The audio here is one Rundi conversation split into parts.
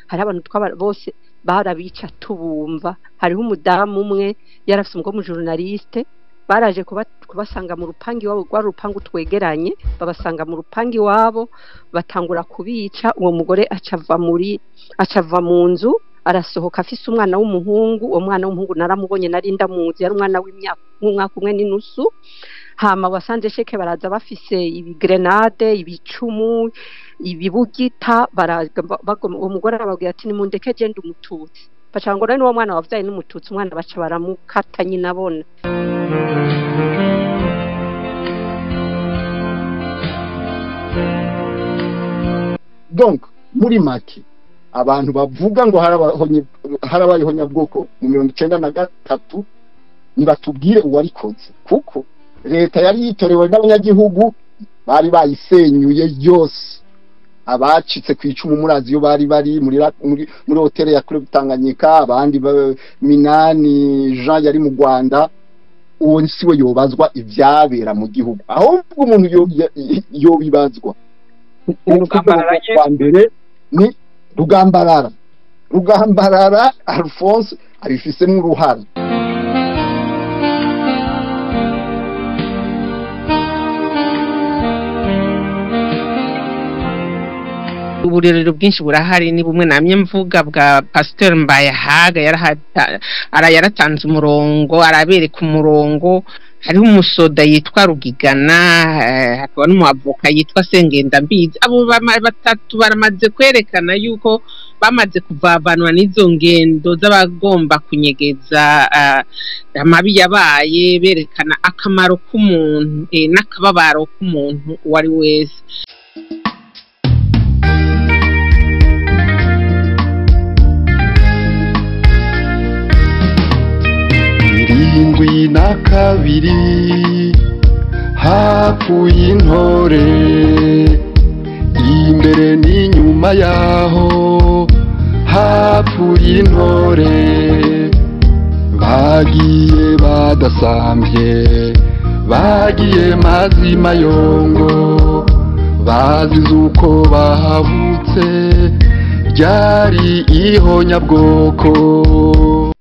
Hari abantu bose barabica tubumva. Hariho umudamu umwe yarafise umugore w'umujournaliste, baraje kubasanga mu rupangi iwabo, rwari urupangu twegeranye, babasanga mu rupangi iwabo batangura kubica. Uwo mugore acava mu nzu arasohoka afise umwana w'umuhungu. Uwo mwana w'umuhungu naramubonye, nari ndamuzi, yari umwana w'imyaka nk'umwaka umwe n'inusu. Hama wasanze sheke baraza bafise ibigrenade, ibicumu, ibibugita, uwo mugore arababwira ati nimundeke je ndi umututsi. Baca ngo n'uwo mwana wavyaye n'umututsi, umwana baca baramukata nyina abona. Donc muri make abantu bavuga ngo harabaye ihonyabwoko mu 1993 nibatubwire uwarikoze, kuko leta yari yitorewe n'abanyagihugu bari bayisenyuye yose. Abacitse ku icumu murazi yo bari bari muri hoteli ya Club Tanganyika, abandi Minani Jean yari mu Rwanda. Uwo siwe yobazwa ivyabera mu gihugu, ahubwo umuntu yobibazwa mbere ni Rugambarara. Rugambarara Alphonse abifisemo uruhara. Uburerero bwinshi burahari, ni bumwe namye mvuga bwa Pasteur Mbayahaga, yaratanze umurongo, arabereka umurongo. Hariho umusoda yitwa Rugigana, hakaba n'umuavoka yitwa Sengenda Mbizi. Abo batatu baramaze kwerekana yuko bamaze kuvavanwa n'izo ngendo z'abagomba kunyegeza amabi yabaye, berekana akamaro k'umuntu n'akababaro k'umuntu uwo ari wese. Irindwi na kabiri hapfuye intore, imbere n'inyuma yaho hapfuye intore, bagiye badasambye, bagiye mazima yongo, bazize uko bahavutse, ryari ihonyabwoko.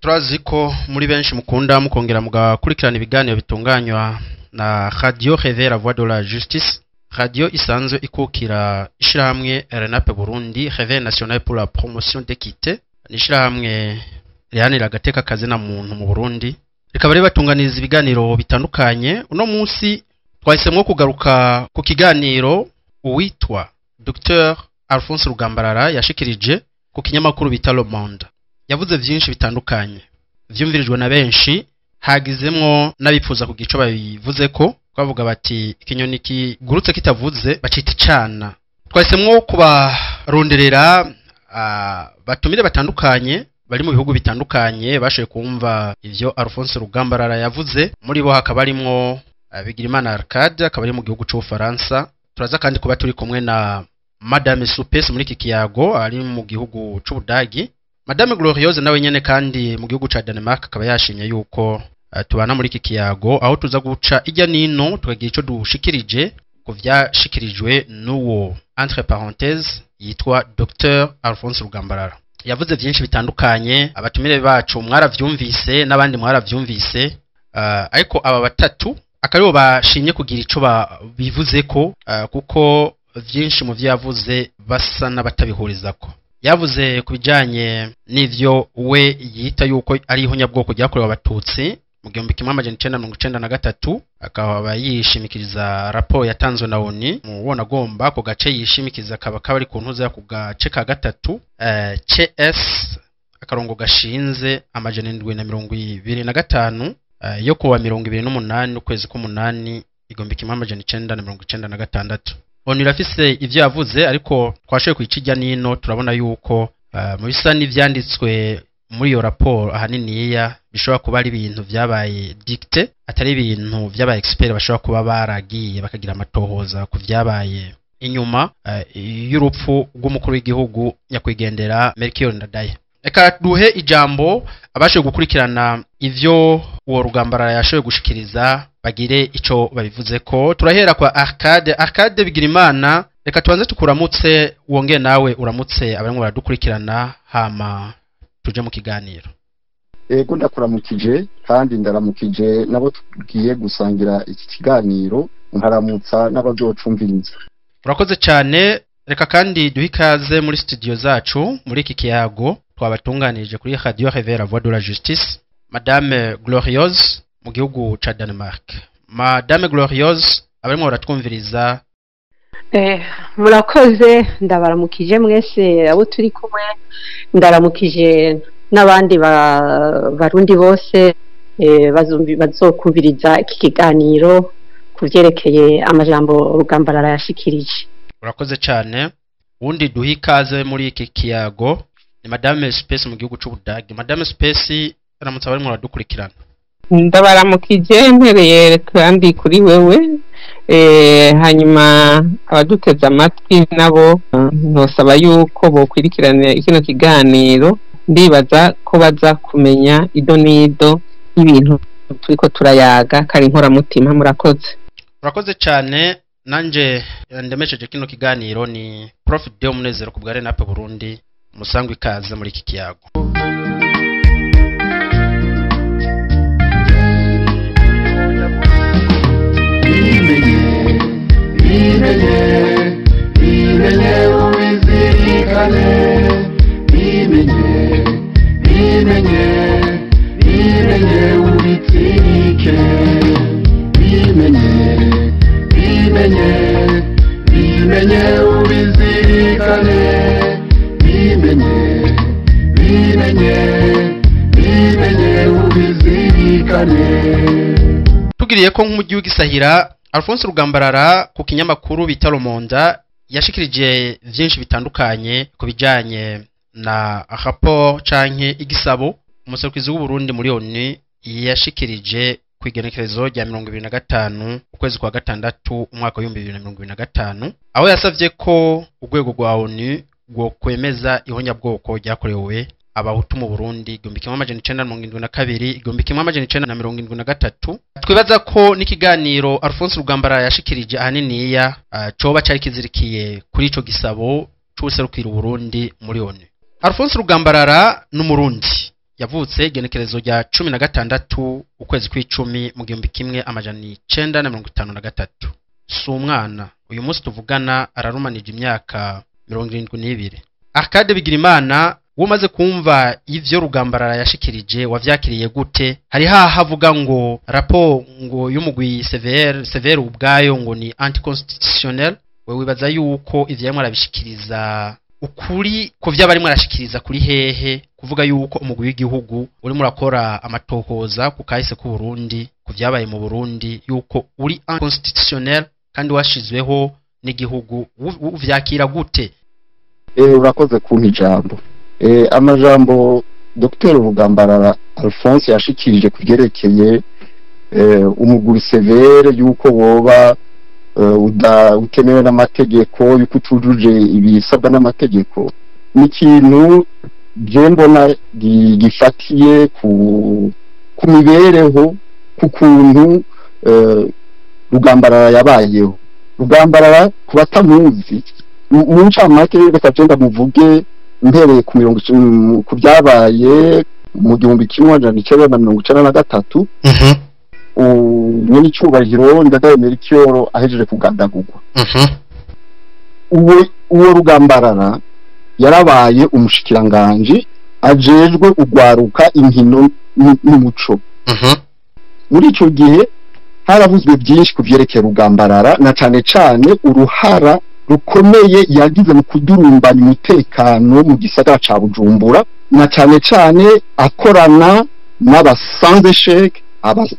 Turazi ko muri benshi mukunda mukongera mugakurikirana ibiganiro bitunganywa na Radio Réveil la Voix de la Justice, radio isanzwe ikukira ishirahamwe RNAP Burundi, Réveil National pour la Promotion d'Équité, ni ishirahamwe riharanira agateka kazina muntu mu Burundi, rikaba ribatunganiriza ibiganiro bitandukanye. Uno munsi twahisemwo kugaruka ku kiganiro uwitwa Dr Alphonse Rugambarara yashikirije ku kinyamakuru bita Le Monde. Yavuze vyinshi bitandukanye vyumvirijwe na benshi, hagizemwo n'abipfuza ku gico babivuze ko bavuga bati ikinyoni kigurutse kitavuze bacita icana. Twahisemwo kubaronderera batumire batandukanye bari mu bihugu bitandukanye bashoboye kumva ivyo Alphonse Rugambarara yavuze. Muri bo hakaba harimwo Bigirimana Arcade, akaba ari mu gihugu c'Ubufaransa. Turaza kandi kuba turi kumwe na Madame Soupes muri iki kiyago, ari mu gihugu c'Ubudagi. Madame Gloriose nawe nyene kandi mu gihugu ca Denmark akaba yashimye yuko tubana muri iki kiyago, aho tuza guca ijya nino tukagira ico dushikirije ku vyashikirijwe n'uwo entre parenthèses yitwa Dr Alphonse Rugambarara. Yavuze vyinshi bitandukanye, abatumire bacu mwaravyumvise n'abandi mwaravyumvise, ariko aba batatu akaribo bashimye kugira ico bivuzeko, kuko vyinshi mu vyo yavuze basa n'abatabihurizako. Yavuze ku bijanye n'ivyo we yita yuko ari ihonyabwoko ryakorewe abatutsi mu 1993, akaba yishimikiriza raporo yatanzwe na ONU. Mu wona agomba ku gace yishimikiriza akaba kaba ari ku ntuza ku gace ka gatatu, CS akarongo gashinze 725 yo kuwa 28 ukwezi k'umunani 1996. ONU irafise ivyo yavuze, ariko twashoboye kwicijya nino turabona yuko mu bisa n'ivyanditswe muri iyo raporo ahaniniya bishobora kuba ari ibintu vyabaye dicté, atari ibintu vy'aba expert bashobora kuba baragiye bakagira amatohoza ku vyabaye inyuma y'urupfu rw'umukuru w'igihugu nyakwigendera Melchior Ndadaye. Reka duhe ijambo abashoboye gukurikirana ivyo uwo Rugambarara yashoboye gushikiriza bagire ico babivuze ko. Turahera kwa Arcade. Arcade Bigirimana, Reka tubanze tukuramutse, wongeye nawe uramutse abarimo baradukurikirana, hama tuje mu kiganiro. Ego, ndakuramukije kandi ndaramukije nabo tugiye gusangira iki kiganiro, nkaramutsa n'abazocumviriza. Urakoze cyane. Reka kandi duhe ikaze muri studio zacu muri iki kiyago twabatunganirije kuri Radio Réveil la Voix de la Justice, Madame Gloriose mu gihugu ca Denmark. Madame Gloriose, abarimo baratwumviriza. Murakoze, ndabaramukije mwese abo turi kumwe, ndaramukije n'abandi barundi bose bazokumviriza iki kiganiro ku vyerekeye amajambo Rugambarara yashikirije. Urakoze cyane. Wundi duhe ikaze muri iki kiyago ni Madame Space mu gihugu c'Ubudagi. Madame Space, aramutse abarimo baradukurikirana. Ndabaramukije, mpereye kandi kuri wewe, hanyuma abaduteze amatwi nabo nosaba yuko bokwirikirana kino kiganiro. Ndibaza ko baza kumenya ido n'ido y'ibintu turiko turayaga kari inkoramutima. Murakoze. Urakoze cyane. Nanje ndemesheje kino kiganiro ni Prof Deo Munezero ku bwa Renape Burundi. Musangwe ikaze muri iki kiyago. Bimenye, bimenye, bimenye ubizirikane, bimenye, bimenye, bimenye ubitsirike, bimenye, bimenye, bimenye ubizirikane, bimenye, bimenye, bimenye ubizirikane. Tugiriye ko nk'umujyi w'igisahira, Alphonse Rugambarara ku kinyamakuru bita Le Monde yashikirije vyinshi bitandukanye ku bijanye na rapport canke igisabo umuserukizi w'u Burundi muri ONU yashikirije ku igenekerezo rya 25 ukwezi kwa gatandatu umwaka wa 2025, aho yasavye ko urwego rwa ONU rwo kwemeza ihonyabwoko ryakorewe abahutu mu Burundi 1972 1973. Twibaza ko n'ikiganiro Alphonse Rugambarara yashikirije ahaniniya coba cari kizirikiye kuri ico gisabo c'userukira Burundi muri ONU. Alphonse Rugambarara n'umurundi yavutse igenekerezo rya 16 ukwezi kw'icumi mu 1953. Si umwana, uyu munsi tuvugana ararumanije imyaka 72. Arcade Bigirimana, umaze kumva ivyo Rugambarara yashikirije, wavyakiriye gute? Hari hahavuga ngo rapport ngo y'umugwi CVR ubwayo ngo ni anticonstitutionnel. Wewe wibaza yuko ivyo yarimo arabishikiriza ukuri ko vyaba arimo arashikiriza kuri hehe, kuvuga yuko umugwi w'igihugu urimo urakora amatohoza ku kahise ku Burundi, ku vyabaye mu Burundi, yuko uri anticonstitutionnel kandi washizweho n'igihugu, uvyakira gute? Urakoze kumpa ijambo. Amajambo Dr Rugambarara Alphonse yashikirije kuvyerekeye umugwi CVR yuko woba utemewe n'amategeko, yuko utujuje ibisabwa n'amategeko, ni ikintu je mbona gifatiye ku mibereho, ku kuntu Rugambarara yabayeho. Rugambarara ku batamuzi mu ncamake, reka je ndamuvuge mpereye ku mirongo ku byabaye mu 1993. Nyenicubahiro Ndadaye Melchior ahejeje kugandagurwa, uwo Rugambarara yarabaye umushikiranganje ajejwe ugwaruka inkino n'umuco. Muri ico gihe haravuzwe byinshi ku vyerekeye Rugambarara, na cane cane uruhara rukomeye yagize mu kudurumbanya umutekano mu gisagara ca Bujumbura, na cane cane akorana n'abasanze sheke,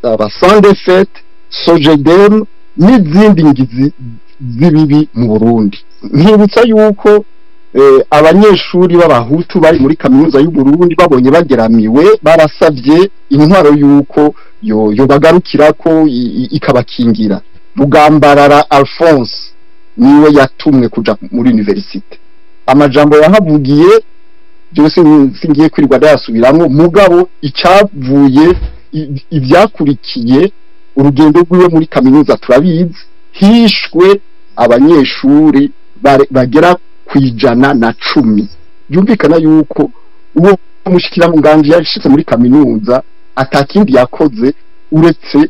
abasande fete, Sojedem n'izindi ngizi z'ibibi mu Burundi. Nkibutsa yuko abanyeshuri b'abahutu bari muri kaminuza y'u Burundi babonye bageramiwe, barasavye intwaro yuko yo bagarukirako ikabakingira. Rugambarara Alphonse niwe yatumwe kuja muri universite. Amajambo yahavugiye byose singiye kwirirwa ndayasubiramwo, mugabo icavuye ivyakurikiye urugendo rwiwe muri kaminuza turabizi, hishwe abanyeshuri bagera ku 110. Byumvikana yuko uwo mushikiranganje yashitse muri kaminuza atakindi yakoze uretse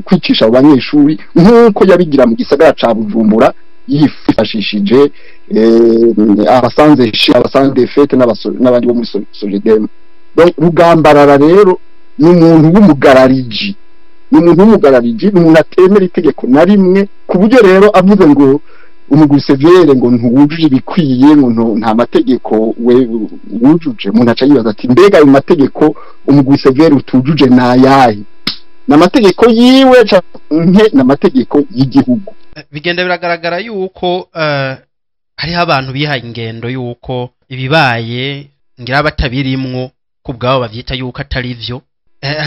kwicisha abanyeshuri, nk'uko yabigira mu gisagara ca Bujumbura yifashishije abasanze abasanze fete n'abandi bo muri Sogedem. Donc Rugambarara rero ni umuntu w'umugarariji, ni umuntu w'umugarariji, ni umuntu atemera itegeko na rimwe, ku buryo rero avuze ngo umugwi severe ngo ntuwujuje ibikwiye, ngo nta mategeko we wujuje, umuntu aca yibaza ati mbega ayo mategeko umugwi severe utujuje nayahe? N'amategeko yiwe canke n'amategeko y'igihugu? Bigenda biragaragara yuko hariho abantu bihaye ingendo yuko ibibaye ngira batabirimwo ku bwabo bavyita yuko atari vyo.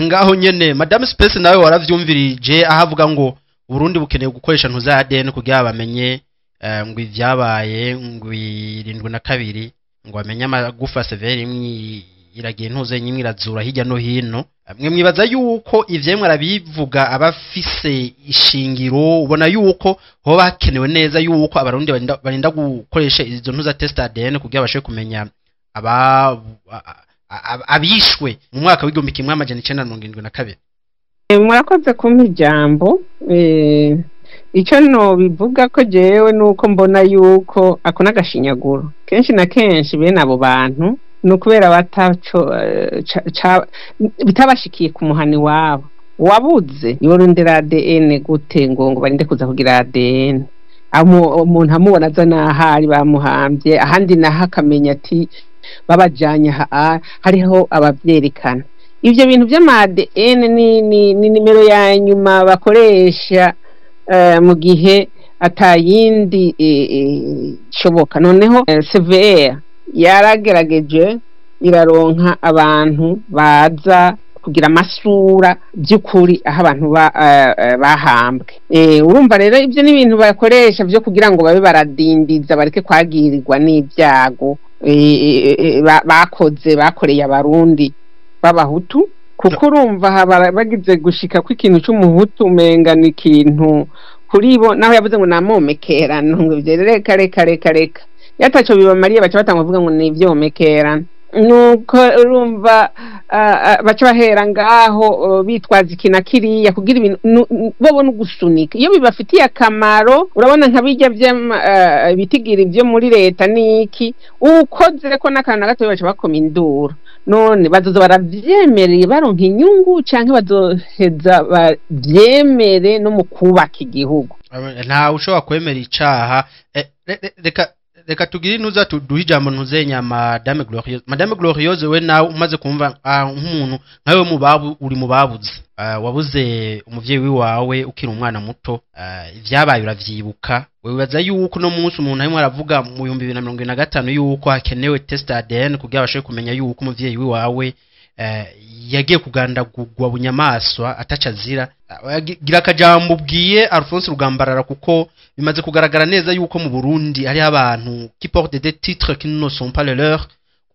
Ngaho nyene Madame Space nawe waravyumvirije aho avuga ngo Burundi bukeneye gukoresha ntuza ADN kugira bamenye ngo ivyabaye ngo 72, ngo bamenye amagufa severe imwe iragiye ntuze nyimwe irazura hirya no hino. Mwe mwibaza yuko ivyemwe arabivuga abafise ishingiro, ubona yuko hoba hakenewe neza yuko abarundi barinda gukoresha izo ntuza test ADN kugira bashe kumenya abishwe mu mwaka w'1972? Murakoze kumpa ijambo. Icyo no bivuga ko jewe nuko mbona yuko ako n'agashinyaguro kenshi na kenshi bene abo bantu ni ukubera bataco bitabashikiye ku muhani wabo. Wabuze yorondera ADN gute ngo barinde kuza kugira ADN? Umuntu amubona aza n'ahari bamuhambye, ahandi naho akamenya ati babajanye hariho abavyerekana. Ivyo bintu vy'ama ADN ni nimero ya nyuma bakoresha mu gihe atayindi shoboka. Noneho CVR yaragerageje iraronka abantu baza kugira amasura by'ukuri aho abantu bahambwe. Urumva rero ibyo ni ibintu bakoresha byo kugira ngo babe baradindiza bareke kwagirirwa n'ibyago bakoze bakoreye abarundi b'abahutu, kuko urumva bagize gushika ko ikintu c'umuhutu umenga ni ikintu kuri bo, naho yavuze ngo namomekerano ngo ivyo reka reka reka reka yataco bibamariye, baca batanga kuvuga ngo ni ivyomekerano. Nuko urumva baca bahera ngaho bitwaza iki na kiriya kugira ibintu bo no gusunika iyo bibafitiye akamaro. Urabona nka bijya by'ibitigira byo muri leta niki ukoze ko n'akantu na gato baca bakoma induru. None bazoza baravyemereye baronka inyungu canke bazoheza bavyemere no mu kubaka igihugu? Ntawe ushobora kwemera icaha. Reka tugire ntuza tuduhe ijambo ntuzenya Madame Glorieuse. Madame Glorieuse, we nawe umaze kumva nk'umuntu nkawe mubabu uri mubabuze, wabuze umuvyeyi wawe ukiri umwana muto, ivyabaye uravyibuka, wibaza yuko no munsi umuntu arimo aravuga mu 2025 yuko hakenewe test ADN kugira bashobore kumenya yuko umuvyeyi wawe yagiye kugandagurwa bunyamaswa atacazira. Gira akajambo ubwiye Alphonse Rugambarara, kuko bimaze kugaragara neza yuko mu Burundi hariho abantu qui portent des titres qui ne sont pas les leurs,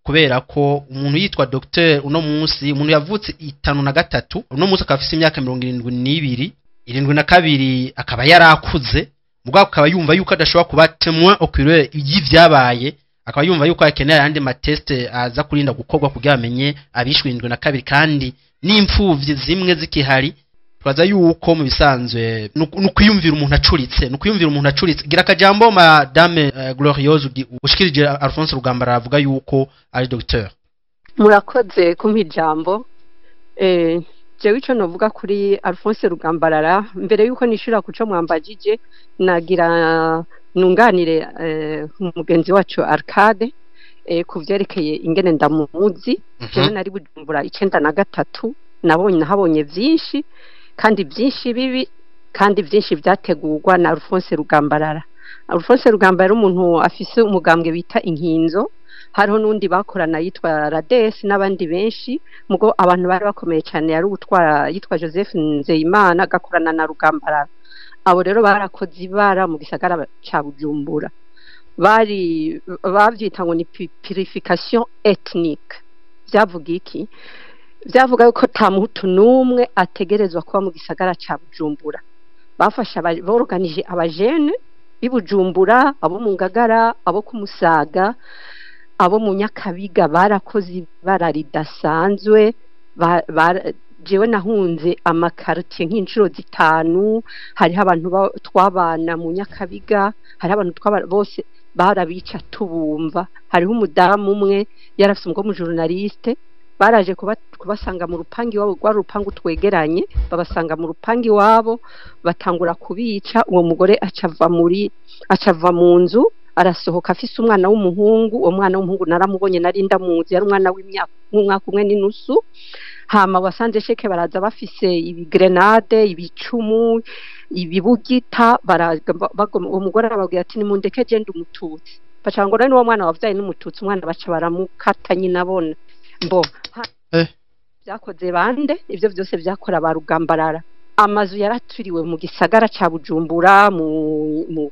kubera ko umuntu yitwa docteur uno munsi, umuntu yavutse 53 uno munsi akaba afise imyaka 72, 72 akaba yarakuze, mugabo akaba yumva yuko adashobora kuba témoin oculaire y'ivyabaye, akaba yumva yuko akeneye ayandi mateste aza kurinda gukorwa kugira amenye abishwe 72, kandi n'imfuvyi zimwe zikihari. Twaza yuko mu bisanzwe nukwiyumvira umuntu acuritse, nukwiyumvira umuntu acuritse. Gira akajambo Madame Glorieuse ushikirije Alphonse Rugambara avuga yuko ari docteur. Murakoze kumpa ijambo. Jewe ico novuga kuri Alphonse Rugambarara, mbere yuko nishura kuco mwambajije, nagira nunganire umugenzi wacu Arcade ku vyerekeye ingene ndamuzi. Jewe nari Bujumbura 93, nabonye nahabonye vyinshi, kandi byinshi bibi, kandi byinshi byategurwa na Alphonse Rugambarara. Alphonse Rugambarara umuntu afise umugambwe bita Inkinzo, hariho n'undi bakorana yitwa Rades n'abandi benshi, mugo abantu bari bakomeye cyane yari utwara yitwa Joseph Nzeyimana agakorana na Rugambarara. Abo rero barakoze ibara mu gisagara ca Bujumbura, bari bavyita ngo ni purification ethnique. Byavuga iki? Byavuga ko ta muhutu n'umwe ategerezwa kuba mu gisagara ca Bujumbura. Bafasha borganije abajene Bibujumbura, abo mu Ngagara, abo kumusaga, abo mu Nyakabiga barakoze ibara ridasanzwe. Jewe nahunze amakartie nk'inshuro 5. Hariho abantu twabana mu Nyakabiga, hariho abantu twabana bose barabica tubumva. Hariho umudamu umwe yarafise umugore w'umujournaliste, baraje kubasanga mu rupangi iwabo, rwari urupangu twegeranye, babasanga mu rupangi iwabo batangura kubica. Uwo mugore acava mu nzu arasohoka afise umwana w'umuhungu. Uwo mwana w'umuhungu naramubonye, nari ndamuzi, yari umwana w'imyaka nk'umwaka umwe n'inusu. Hama wasanze sheke baraza bafise ibigrenade, ibicumu, ibibugita, uwo mugore arababwira ati nimundeke je ndi umututsi. Baca ngo none uwo mwana wavyaye n'umututsi, umwana baca baramukata nyina abona. Mbo byakoze bande? Ivyo vyose byakora ba Rugambarara. Amazu yaraturiwe mu gisagara ca Bujumbura, mu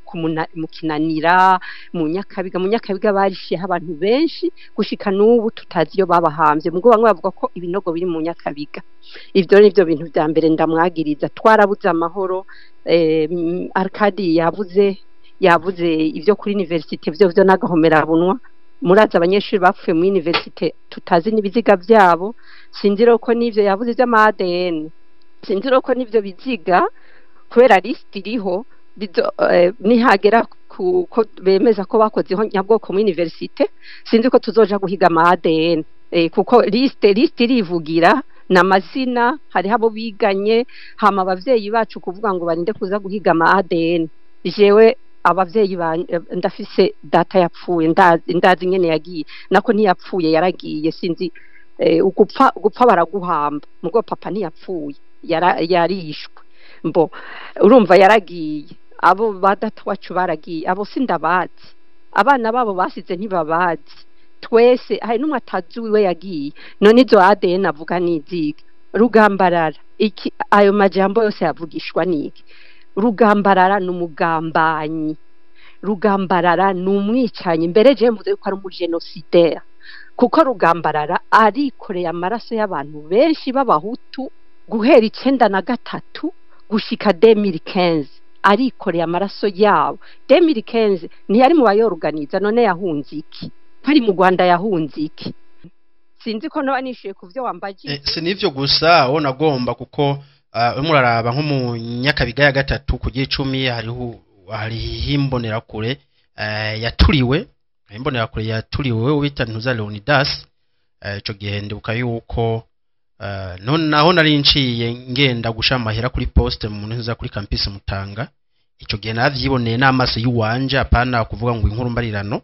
Kinanira, mu Nyakabiga. Mu Nyakabiga barishiyeho abantu benshi gushika n'ubu tutazi iyo babahambye. Mugo bamwe bavuga ko ibinogo biri mu Nyakabiga. Ivyo nivyo bintu vya mbere ndamwagiriza. Twarabuze amahoro. Arkadi yavuze ivyo kuri universite, vyo n'agahomera bunwa. Muraza abanyeshuri bapfuye mu universite tutazi n'ibiziga vyabo. Sinzi ko n'ivyo yavuze vy'ama ADN, sinzi ko n'ivyo biziga kubera list iriho, nihagera ko bemeza ko bakoze nyabwoko mu universite, sinzi ko tuzoja guhiga ama ADN, kuko list irivugira n'amazina, hariho abo biganye. Hama abavyeyi bacu kuvuga ngo barinde kuza guhiga ama ADN, jewe abavyeyi ndafise data yapfuye, ndazi nyene yagiye, nako ntiyapfuye yaragiye, sinzi gupfa baraguhamba, mugo papa ntiyapfuye, yarishwe. Mbo urumva yaragiye, abo ba data wacu baragiye, abo sindabazi, abana babo basize ntibabazi, twese hari n'umwe atazi wiwe yagiye. None izo ADN avuga n'iziga Rugambarara iki? Ayo majambo yose yavugishwa niki? Rugambarara ni umugambanyi, Rugambarara ni umwicanyi. Mbere je mvuze ko ari umugenosidere, kuko Rugambarara arikoreye amaraso y'abantu benshi b'abahutu guhera 93 gushika 2015, arikoreye amaraso yabo. 2015 ntiyari mu bayoruganiza, none yahunze iki? Ari mu Rwanda yahunze iki? Sinzi ko noba nishuye ku vyo wambajije. Si nivyo gusa aho nagomba, kuko muraraba nko mu Nyakabiga ya 3 ku 10 hariho imbonerakure yaturiwe, imbonerakure yaturiwe ubita Ntuza Leonidas. Ico gihe ndibuka yuko none naho nari nciye ngenda gusha amahera kuri poste mu ntuza kuri campus Mutanga. Ico gihe navyiboneye n'amaso y'uwanje, apana kuvuga ngo inkuru mbarirano.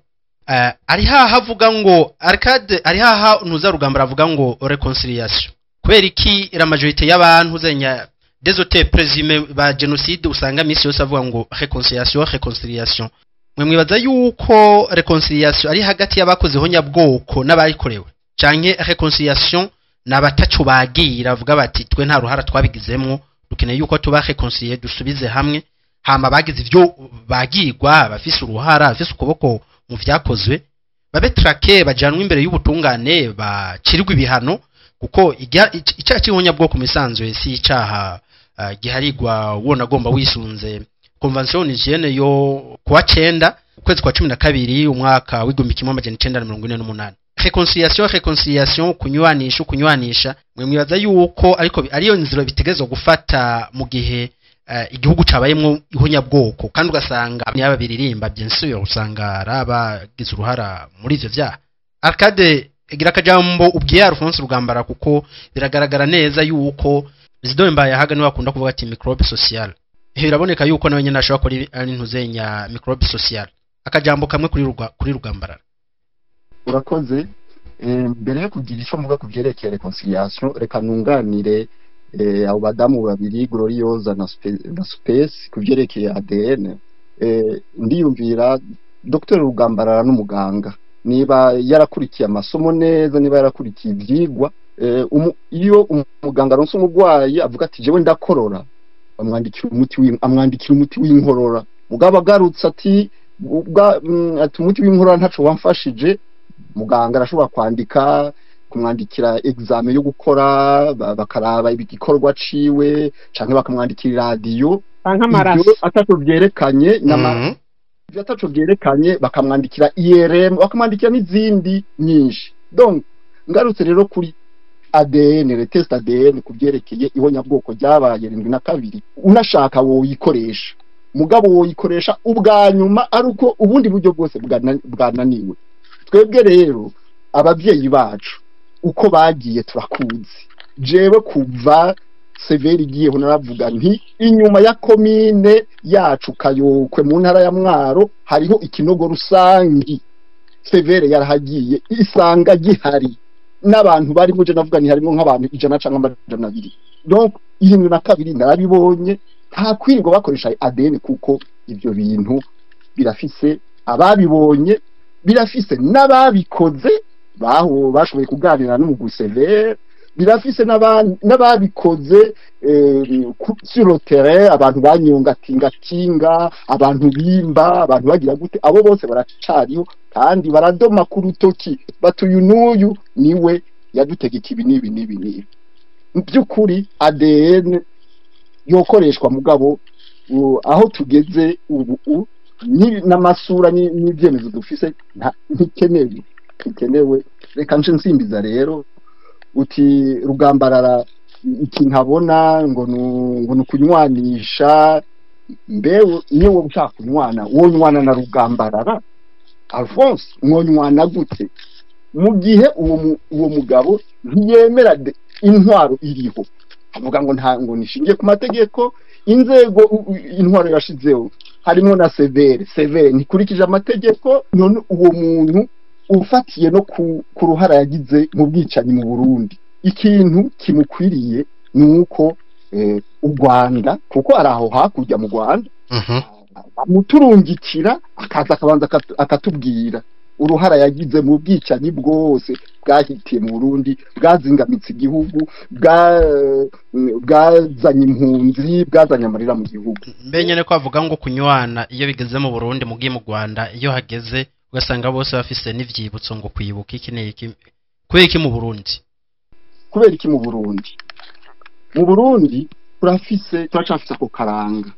Ari haha avuga ngo Arcade, ari haha Ntuza Rugambara avuga ngo reconciliation. Kubera iki la majorité y'abantu zenya des auteurs présumés ba génocide usanga misi yose avuga ngo reconciliation, reconciliation. Mwe mwibaza yuko reconciliation ari hagati y'abakoze nyabwoko n'abayikorewe, canke reconciliation n'abatacu bagira avuga bati twe nta ruhara twabigizemwo, dukeneye yuko tuba reconcilier dusubize hamwe, hama bagize ivyo bagirwa bafise uruhara, bafise ukuboko mu vyakozwe, babe traqué, bajanwe imbere y'ubutungane, bacirirwe ibihano. Kuko icyaha cy'ihonyabwoko mu isanzwe si icaha giharigwa wona agomba wisunze convention hygiene yo kuwa 9 ukwezi kwa 12 umwaka w'1948. Reconciliation, reconciliation, kunywanisha, kunywanisha. Mwe mwibaza yuko ariko ariyo nzira bitegerezwa gufata mu gihe igihugu cabayemwo ihonyabwoko, kandi ugasanga yaba biririmba bien sûr usanga arabagize uruhara muri ivyo vyaha. Arcade, igira akajambo ubwiye Alphonse Rugambara, kuko biragaragara neza yuko Isidore Mbayahaga niwe akunda kuvuga ati microbe social. Biraboneka yuko nawe nyene ashobora kuri ari ntuzenya microbe social. Akajambo kamwe kuri Rugambarara. Urakoze. Mbere yo kugira ico mvuga kuvyerekeye reconciliation, reka nunganire abo badamu babiri Gloriosa na Space kuvyerekeye ADN. Ndiyumvira Dr Rugambarara n'umuganga, niba yarakurikiye amasomo neza, niba yarakurikiye ivyigwa, iyo umuganga aronse umugwayi avuga ati jewe ndakorora, amwandikira umuti w'inkorora. Mugabo agarutse ati umuti w'inkorora ntaco wamfashije, muganga arashobora kwandika kumwandikira examen yo gukora, bakaraba ibikorwa ciwe, canke bakamwandikira radio nk'amaraso atatu byerekanye Ivyo ataco vyerekanye, bakamwandikira IRM, bakamwandikira n'izindi nyinshi. Donc ngarutse rero kuri ADN, le test ADN kubyerekeye ihonyabwoko ryabaye 72, unashaka woyikoresha, mugabo woyikoresha ubwa nyuma ari uko ubundi buryo bwose bwananiwe. Twebwe rero abavyeyi bacu uko bagiye turakuzi. Jewe kuva CVR igiyeho naravuga nti inyuma ya komine yacu Kayokwe mu ntara ya Mwaro hariho ikinogo rusangi. CVR yarahagiye isanga gihari n'abantu bari muje, navuga nti harimo nk'abantu 100 canke 200. Donc 72 narabibonye, nta kwirirwa bakoresha ADN kuko ivyo bintu birafise ababibonye, birafise n'ababikoze baho bashoboye kuganira n'umugwi CVR, birafise n'ababikoze sur le terrain, abantu banyonga tingatinga, abantu bimba, abantu bagira gute, abo bose baracariho kandi baradoma ku rutoki batuyu n'uyu niwe yadutegeka ibi n'ibi n'ibi n'ibi. Mu by'ukuri ADN yokoreshwa, mugabo aho tugeze ubu n'amasura n'ibyemezo dufise ntikenewe, ntikenewe. Reka nce nsimbiza rero uti Rugambarara ikintu abona ngo nukunywanisha. Mbewe niyo wowe ushaka kunywana, wonywana na Rugambarara Alphonse, mwonywana gute mu gihe uwo mugabo ntiyemera intwaro iriho, avuga ngo nta ngo nishingiye ku mategeko, inzego intwaro yashizeho harimo na CVR, CVR ntikurikije amategeko. None uwo muntu ufatiye no ku ruhara yagize mu bwicanyi mu Burundi, ikintu kimukwiriye nuko u Rwanda, kuko ari aho hakurya mu Rwanda, bamuturungikira akaza akabanza akatubwira uruhara yagize mu bwicanyi bwose bwahitiye mu Burundi, bwazingamitse igihugu, bwazanye impunzi, bwazanye amarira mu gihugu. Mbe nyene ko avuga ngo kunywana iyo bigeze mu Burundi, mugiye mu Rwanda iyo hageze ugasanga bose bafise n'ivyibutso ngo kwibuka iki n'iki. Kubera iki mu Burundi? Kubera iki mu Burundi? Mu Burundi turafise, turacafise ako karanga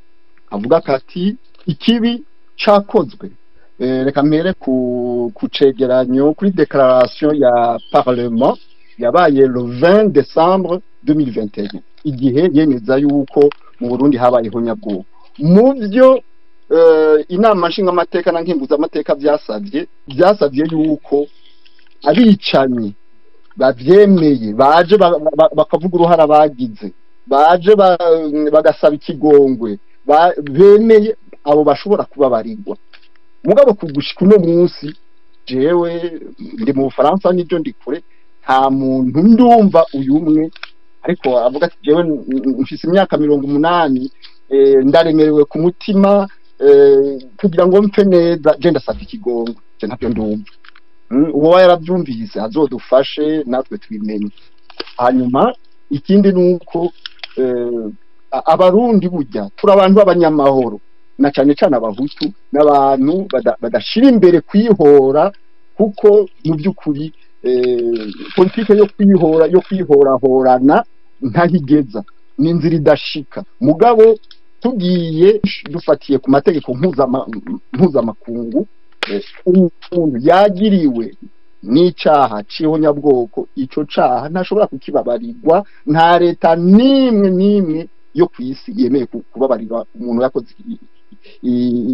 avuga kati ikibi cakozwe. Reka mpere ku cegeranyo kuri déclaration ya Parlement yabaye le 20 décembre 2021, igihe yemeza yuko mu Burundi habaye ihonyabwoko. Mu vyo inama nshingamateka na nkenguzamateka byasavye yuko abicanyi bavyemeye baje bakavuga uruhara bagize, baje bagasaba ikigongwe, bemeye abo bashobora kubabarirwa. Mugabo kugushika uno munsi jewe ndi mu Bufaransa nibyo ndi kure, nta muntu ndumva uyu umwe ariko avuga ati jewe mfise imyaka 80, ndaremerewe ku mutima, kugira ngo mpfe neza je ndasaba ikigongwe, je ntabyo ndumva. Uwo yarabyumvise azodufashe natwe tubimenye. Hanyuma ikindi nuko abarundi burya turi abantu b'abanyamahoro, na cyane cyane abahutu n'abantu badashira imbere kwihora, kuko mu by'ukuri politike yo kwihora, yo kwihorahorana ntahigeza, ni inzira idashika. Mugabo tugiye dufatiye ku mategeko mpuzamakungu, umuntu yagiriwe n'icaha c'ihonyabwoko, ico caha ntashobora kukibabarirwa, nta leta n'imwe n'imwe yo kwisi yemeye kubabarira umuntu yakoze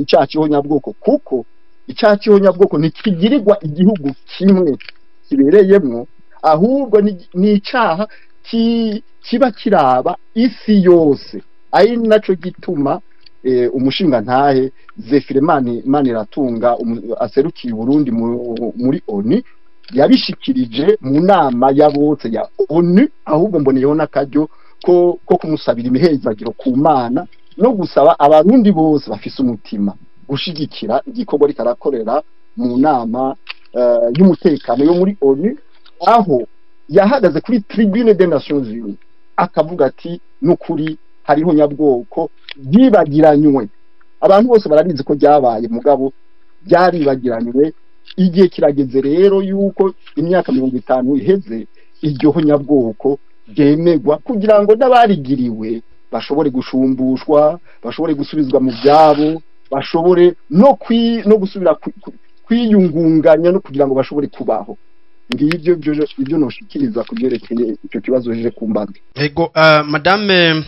icaha c'ihonyabwoko, kuko icaha c'ihonyabwoko ntikigirirwa igihugu kimwe kibereyemwo, ahubwo ni icaha kiba kiraba isi yose. Ari naco gituma umushinga ntahe Zefire Maniratunga aserukiye Burundi muri ONU yabishikirije mu nama ya bose ya ONU, ahubwo mboneyeho n'akaryo ko kumusabira imihezagiro ku Mana no gusaba abarundi bose bafise umutima gushigikira igikorwa rikarakorera mu nama y'umutekano yo muri ONU, aho yahagaze kuri Tribune des Nations Unies akavuga ati nukuri hariho nyabwoko byibagiranywe, abantu bose barabizi ko ryabaye, mugabo byaribagiranywe. Igihe kirageze rero yuko imyaka 50 iheze iryo nyabwoko ryemegwa, kugira ngo n'abarigiriwe bashobore gushumbushwa, bashobore gusubizwa mu byabo. Bashobore no gusubira kwiyungunganya no kugira ngo bashobore kubaho. Ngibyo ibyo noshikiriza kubyerekeye icyo kibazo jeje kumbaga. Ego, madame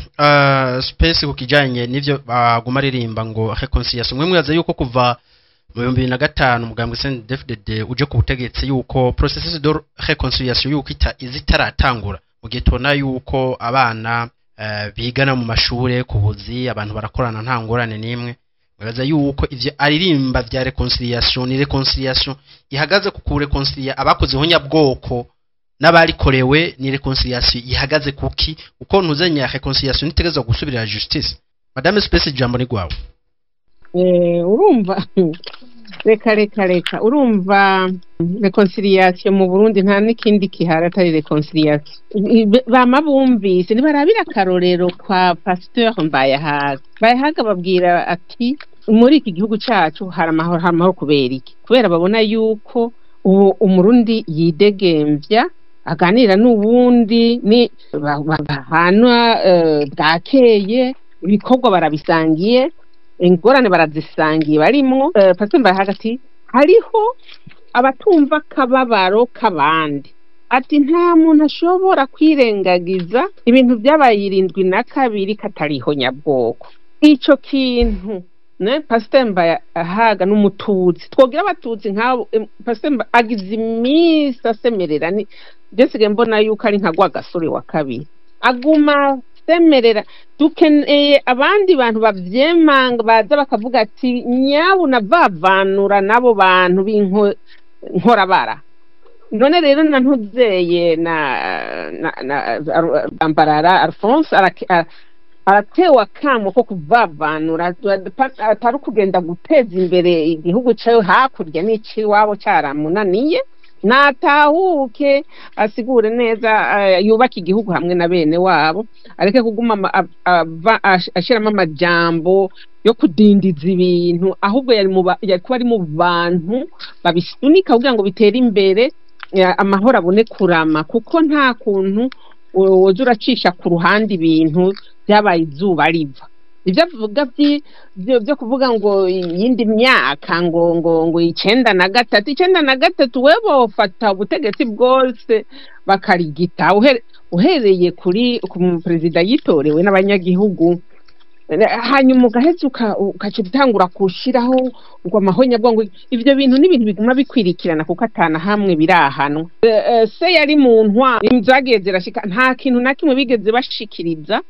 Space, ku kijanye n'ivyo baguma aririmba ngo réconciliation, mwe mwibaza yuko kuva mu 2005 umugambwe CNDD-FDD uje ku butegetsi, yuko processus de réconciliation yuko izitaratangura, mu gihe tubona yuko abana bigana mu mashure ku buzi, abantu barakorana, nta ngorane n'imwe, mwibaza yuko ivyo aririmba vya réconciliation ni réconciliation ihagaze ku kureconcilia abakoze ihonyabwoko n'abarikorewe? Ni réconciliation ihagaze kuki? Uko ntuzenya réconciliation nitegerezwa gusubirira justice. Madame Space, ijambo ni gwawe. Urumva, reka reka reka, urumva, réconciliation mu Burundi nta n'ikindi kihari atari réconciliation. Bama bumvise nibarabira akarorero kwa Pasteur Mbayahaga. Mbayahaga babwira ati: "Muri iki gihugu cacu hari amahoro." Hari amahoro kubera iki? Kubera babona yuko ubu Umurundi yidegemvya, aganira n'uwundi, ni bahana bwakeye, ibikorwa barabisangiye, ingorane barazisangiye barimwo. Pastor Mbayahaga ati: "Hariho abatumva akababaro k'abandi." Ati: "Nta muntu ashobora kwirengagiza ibintu byabaye 72 katariho nyabwoko." Ico kintu ne Pastor Mbayahaga n'Umututsi, twogira Abatutsi nk'abo. Pastor agize iminsi asemerera, ni je mbona yuko ari nka Rwagasore wa kabiri, aguma asemerera. Dukeneye abandi bantu bavyemanga, baza bakavuga ati: "Nyabuna vavanura n'abo bantu b'inkorabara." None rero na ntuzeye na Bambarara Alphonse aratewe akamo ko kuvavanura, atari ukugenda guteza imbere igihugu cyo hakurya n'iciwabo cyaramunaniye. Natahuke asigure neza, yubake igihugu hamwe na bene wabo, areke kuguma ashiramo amajambo yo kudindiza ibintu. Ahubwo yari kuba ari mu bantu babisunika kugira ngo bitere imbere, amahoro abone kurama, kuko nta kuntu woza uracisha ku ruhande ibintu byabaye izuba riva. Ibyo avuga byo kuvuga ngo iyindi myaka, ngo 93, 93, we bofata ubutegetsi bwose bakarigita, uhereye kuri ku perezida yitorewe n'abanyagihugu, hanyuma ugaheza ugaca utangura kushiraho ngo amahonyabwongo. Ivyo bintu ni ibintu biguma bikwirikirana, kuko atana hamwe birahanwa. Se yari mu ntwaro zagiye zirashika, nta kintu na kimwe bigeze bashikiriza,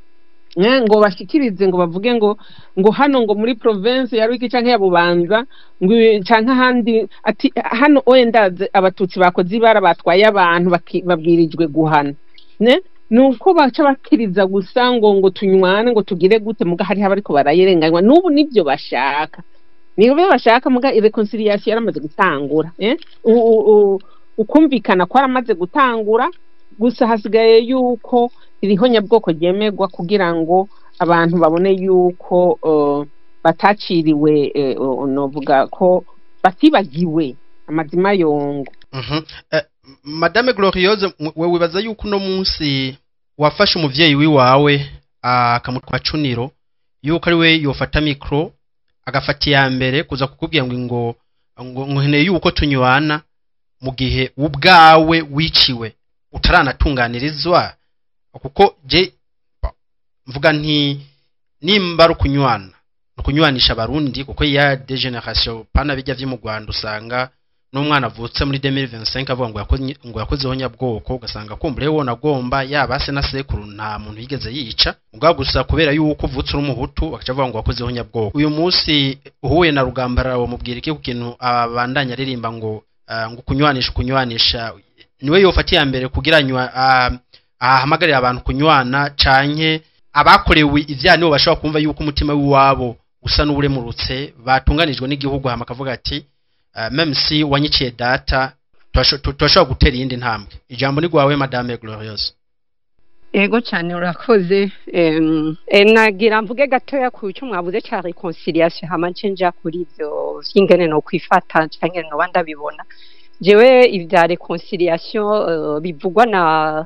ngo bashikirize, ngo bavuge ngo hano, ngo muri province ya Rwiki canke ya Bubanza, ngo canke ahandi, ati hano wenda Abatutsi bakoze ibara, batwaye abantu, babwirijwe guhana. Ne nuko baca bakiriza gusa ngo tunywane, ngo tugire gute, muga hariho abariko barayirenganywa n'ubu. Nivyo bashaka, nibyo bashaka, muga réconciliation yaramaze gutangura, eh? Ukumvikana kwaramaze gutangura, gusa hasigaye yuko irihonyabwoko ryemerwa kugira ngo abantu babone yuko bataciriwe, novuga ko batibagiwe amazima yongo. Madame Gloriose, we wibaza yuko uno munsi wafashe umuvyeyi wiwawe akamutwa cuniro, yuko ari we yofata micro, agafata iya mbere kuza kukubwira ngo nkeneye yuko tunywana, mu gihe ubwawe wiciwe utaranatunganirizwa? Kuko je mvuga nti nimba ari ukunywana, ni ukunywanisha Abarundi, kuko ya des générations pana bijya vyo mu Rwanda, usanga n'umwana avutse muri 2025 avuga ngo yakozeho nyabwoko, ugasanga kumbure wona agomba yaba se na sekuru nta muntu yigeze yica, ubwa gusa kubera yuko uvutse uri Umuhutu bakaca bavuga ngo wakozeho nyabwoko. Uyu munsi uhuye na Rugambara, wamubwira iki ku kintu abandanya aririmba ngo kunywanisha, kunywanisha? Niwe yofata iya mbere kugira nywa ahamagarira abantu kunywana, canke abakorewe ivyaha nibo bashobora kumva yuko umutima w'iwabo usa n'uwuremurutse, batunganijwe n'igihugu, hama akavuga ati: "Même si wanyiciye data, turashobora gutera iyindi ntambwe"? Ijambo ni gwawe, madame Gloriose. Ego cyane, urakoze. Nagira mvuge gatoya ku cyo mwavuze cya réconciliation, hama nce nja kuri ivyo vy'ingene no kwifata canke noba ndabibona jewe. Ivya réconciliation bivugwa na,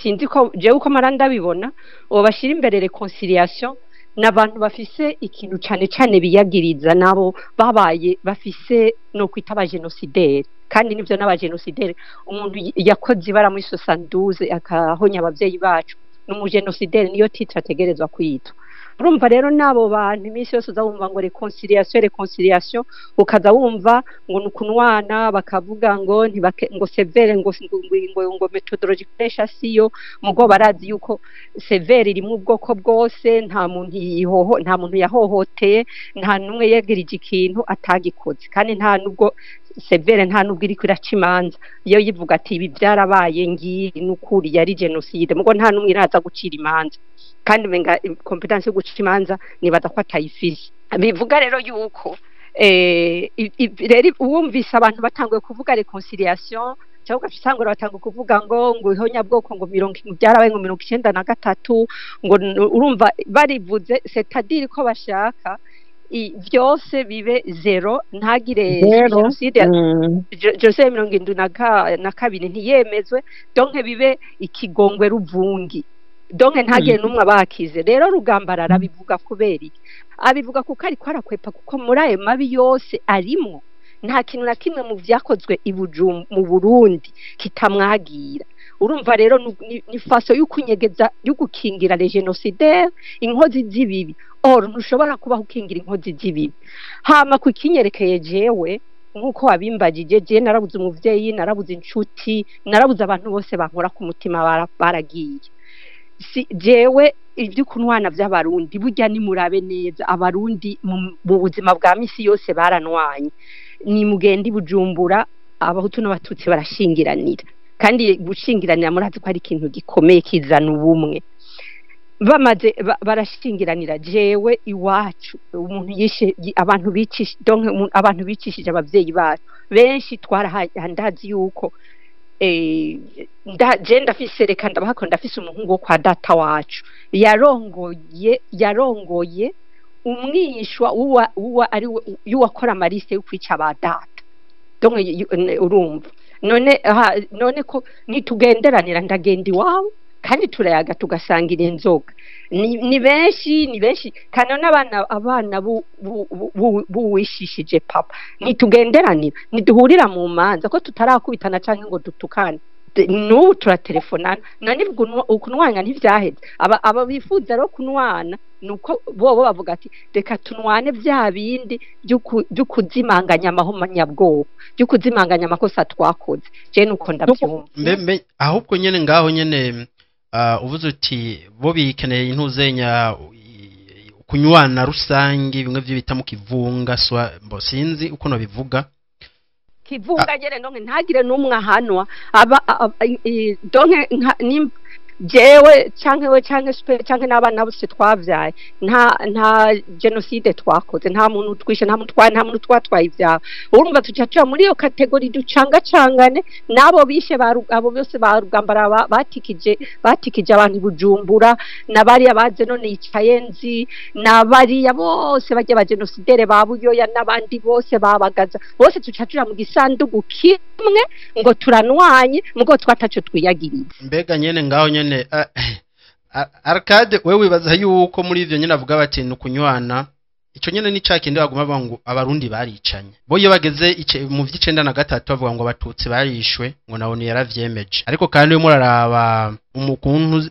sinzi ko jewe uko mara ndabibona, uwo bashyira imbere réconciliation N'abantu bafise ikintu cane cane biyagiriza, nabo babaye bafise no kwita abagenosideri, kandi nivyo n'abagenosideri. Umuntu yakoze ibara muri 72 akahonya abavyeyi bacu n'umugenosideri, niyo titre ategerezwa kwitwa. Urumva rero n'abo bantu iminsi yose uza wumva ngo réconciliation, réconciliation, ukaza wumva ngo ni ukunwana, bakavuga ngo ntibake, ngo CVR, ngo méthodologie ikoresha siyo mugo. Barazi yuko CVR irimwo ubwoko bwose, nta muntu yihoho, nta muntu yahohoteye, nta n'umwe yegerije ikintu atagikoze. Kandi nta nubwo CVR, nta nubwo iriko iraca imanza, iyo yivuga ati ibi byarabaye, ngiyi n'ukuri yari génocide, mugo nta n'umwe iraza gucira imanza. Kandi umenga compétence yo guca imanza nibaza ko atayifise. Bivuga rero yuko rero uwumvise abantu batanguye kuvuga réconciliation, cyangwa ugaca usanga batanguye kuvuga ngo ihonyabwoko, ngo mirongo byarabaye, ngo 93, ngo urumva barivuze, c'est-à-dire ko bashaka vyose bibe zéro, ntagire Zéro. génocide ya 72 ntiyemezwe, donc bibe ikigongwe ruvungi, donc ntagire n'umwe abakize. Rero Rugambara arabivuga kubera iki? Abivuga kuko ariko arakwepa, kuko muri ayo mabi yose arimwo nta kintu na kimwe mu vyakozwe i mu Burundi kitamwagira. Urumva rero ni façon y'ukunyegeza, y'ugukingira les génocidaires, inkozi z'ibibi. Or ntushobora kubaho ukingira inkozi z'ibibi. Hama ku kinyerekeye jewe, nk'uko wabimbagije, je narabuze umuvyeyi, narabuze inshuti, narabuze abantu bose bankora ku mutima, baragiye. Si jewe, ivy'ukunwana vy'Abarundi, burya nimurabe neza, Abarundi mu buzima bwa misi yose baranwanye. Ni mugende i Bujumbura, Abahutu n'Abatutsi barashingiranira, kandi gushingiranira murazi ko ari ikintu gikomeye kizana ubumwe. Bamaze barashingiranira. Jewe iwacu umuntu yishe abantu bicishe, donc abantu bicishije abavyeyi bacu benshi twarahaye. Ndazi yuko je ndafise, reka ndabahako, ndafise umuhungu wo kwa data wacu yarongoye umwishwa uwa ari y'uwakora amaliste yo kwica ba data. Donc urumva none none ko nitugenderanira, ndagenda iwabo kandi turayaga, tugasangira inzoga. Ni benshi, ni benshi kandi n'abana buwishishije papa nitugenderanira, ntiduhurira mu manza ko tutarakubitana canke ngo dutukane. N'ubu turatelefonana. None ukunwanya ntivyaheze. Aba bifuza rero kunwana nuko bobo bavuga ati reka tunwane vya bindi vy'ukuzimanganya amahomanyabwoko, vy'ukuzimanganya amakosa twakoze. Je nuko ndavyumva. Mbe ahubwo nyene ngaho nyene, uvuze uti bo bikeneye intuzenya kunywana rusange, bimwe vyo bita mu kivunga, swa mbo sinzi uko no bivuga. Kivunga nyene, nonke ntagire n'umwe ahanwa. Aba donc jewe canke we canke super canke n'abana bose twavyaye, nta génocide twakoze, nta muntu twishe, nta muntu twatwaye ivyabo. Urumva tuca tuja muri iyo catégorie, ducangacangane n'abo bishe abo bose ba Rugambara, batikije abantu i Bujumbura, n'abariya baze none yicaye nzi, n'abariya bose bajya ba génocidaires ba Buyoya n'abandi bose babagaza bose, tuca tuja mu gisandugu kimwe ngo turanwanye, mugo twataco twiyagiriza. Mbega nyene ngaho nyene, Arcade, wewe wibaza yuko muri ivyo nyene avuga bati ni ukunywana, ico nyene ni ca kindi baguma bavuga ngo Abarundi baricanye? Bo iyo bageze mu vy'93 bavuga ngo Abatutsi barishwe, ngo nawe yaravyemeje. Ariko kandi urimo uraraba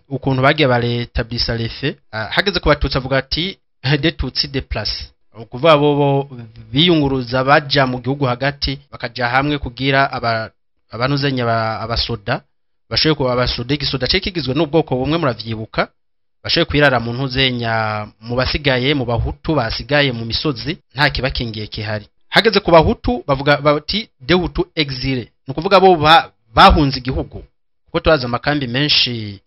ukuntu bagiye baretablisa les faits, hageze ku Batutsi avuga ati des Tutsi déplacés, ukuvuga bo biyunguruza baja mu gihugu hagati, bakaja hamwe kugira aba abanuzenya abasoda bashoboye kuba abasoda. Igisoda cari kigizwe n'ubwoko bumwe, muravyibuka, bashoboye kwirara mu ntuzenya, mu basigaye, mu Bahutu basigaye mu misozi, nta kibakingiye kihari. Hageze ku Bahutu bavuga bati des Hutu exilés, ni ukuvuga bo bahunze igihugu, kuko turazi amakambi menshi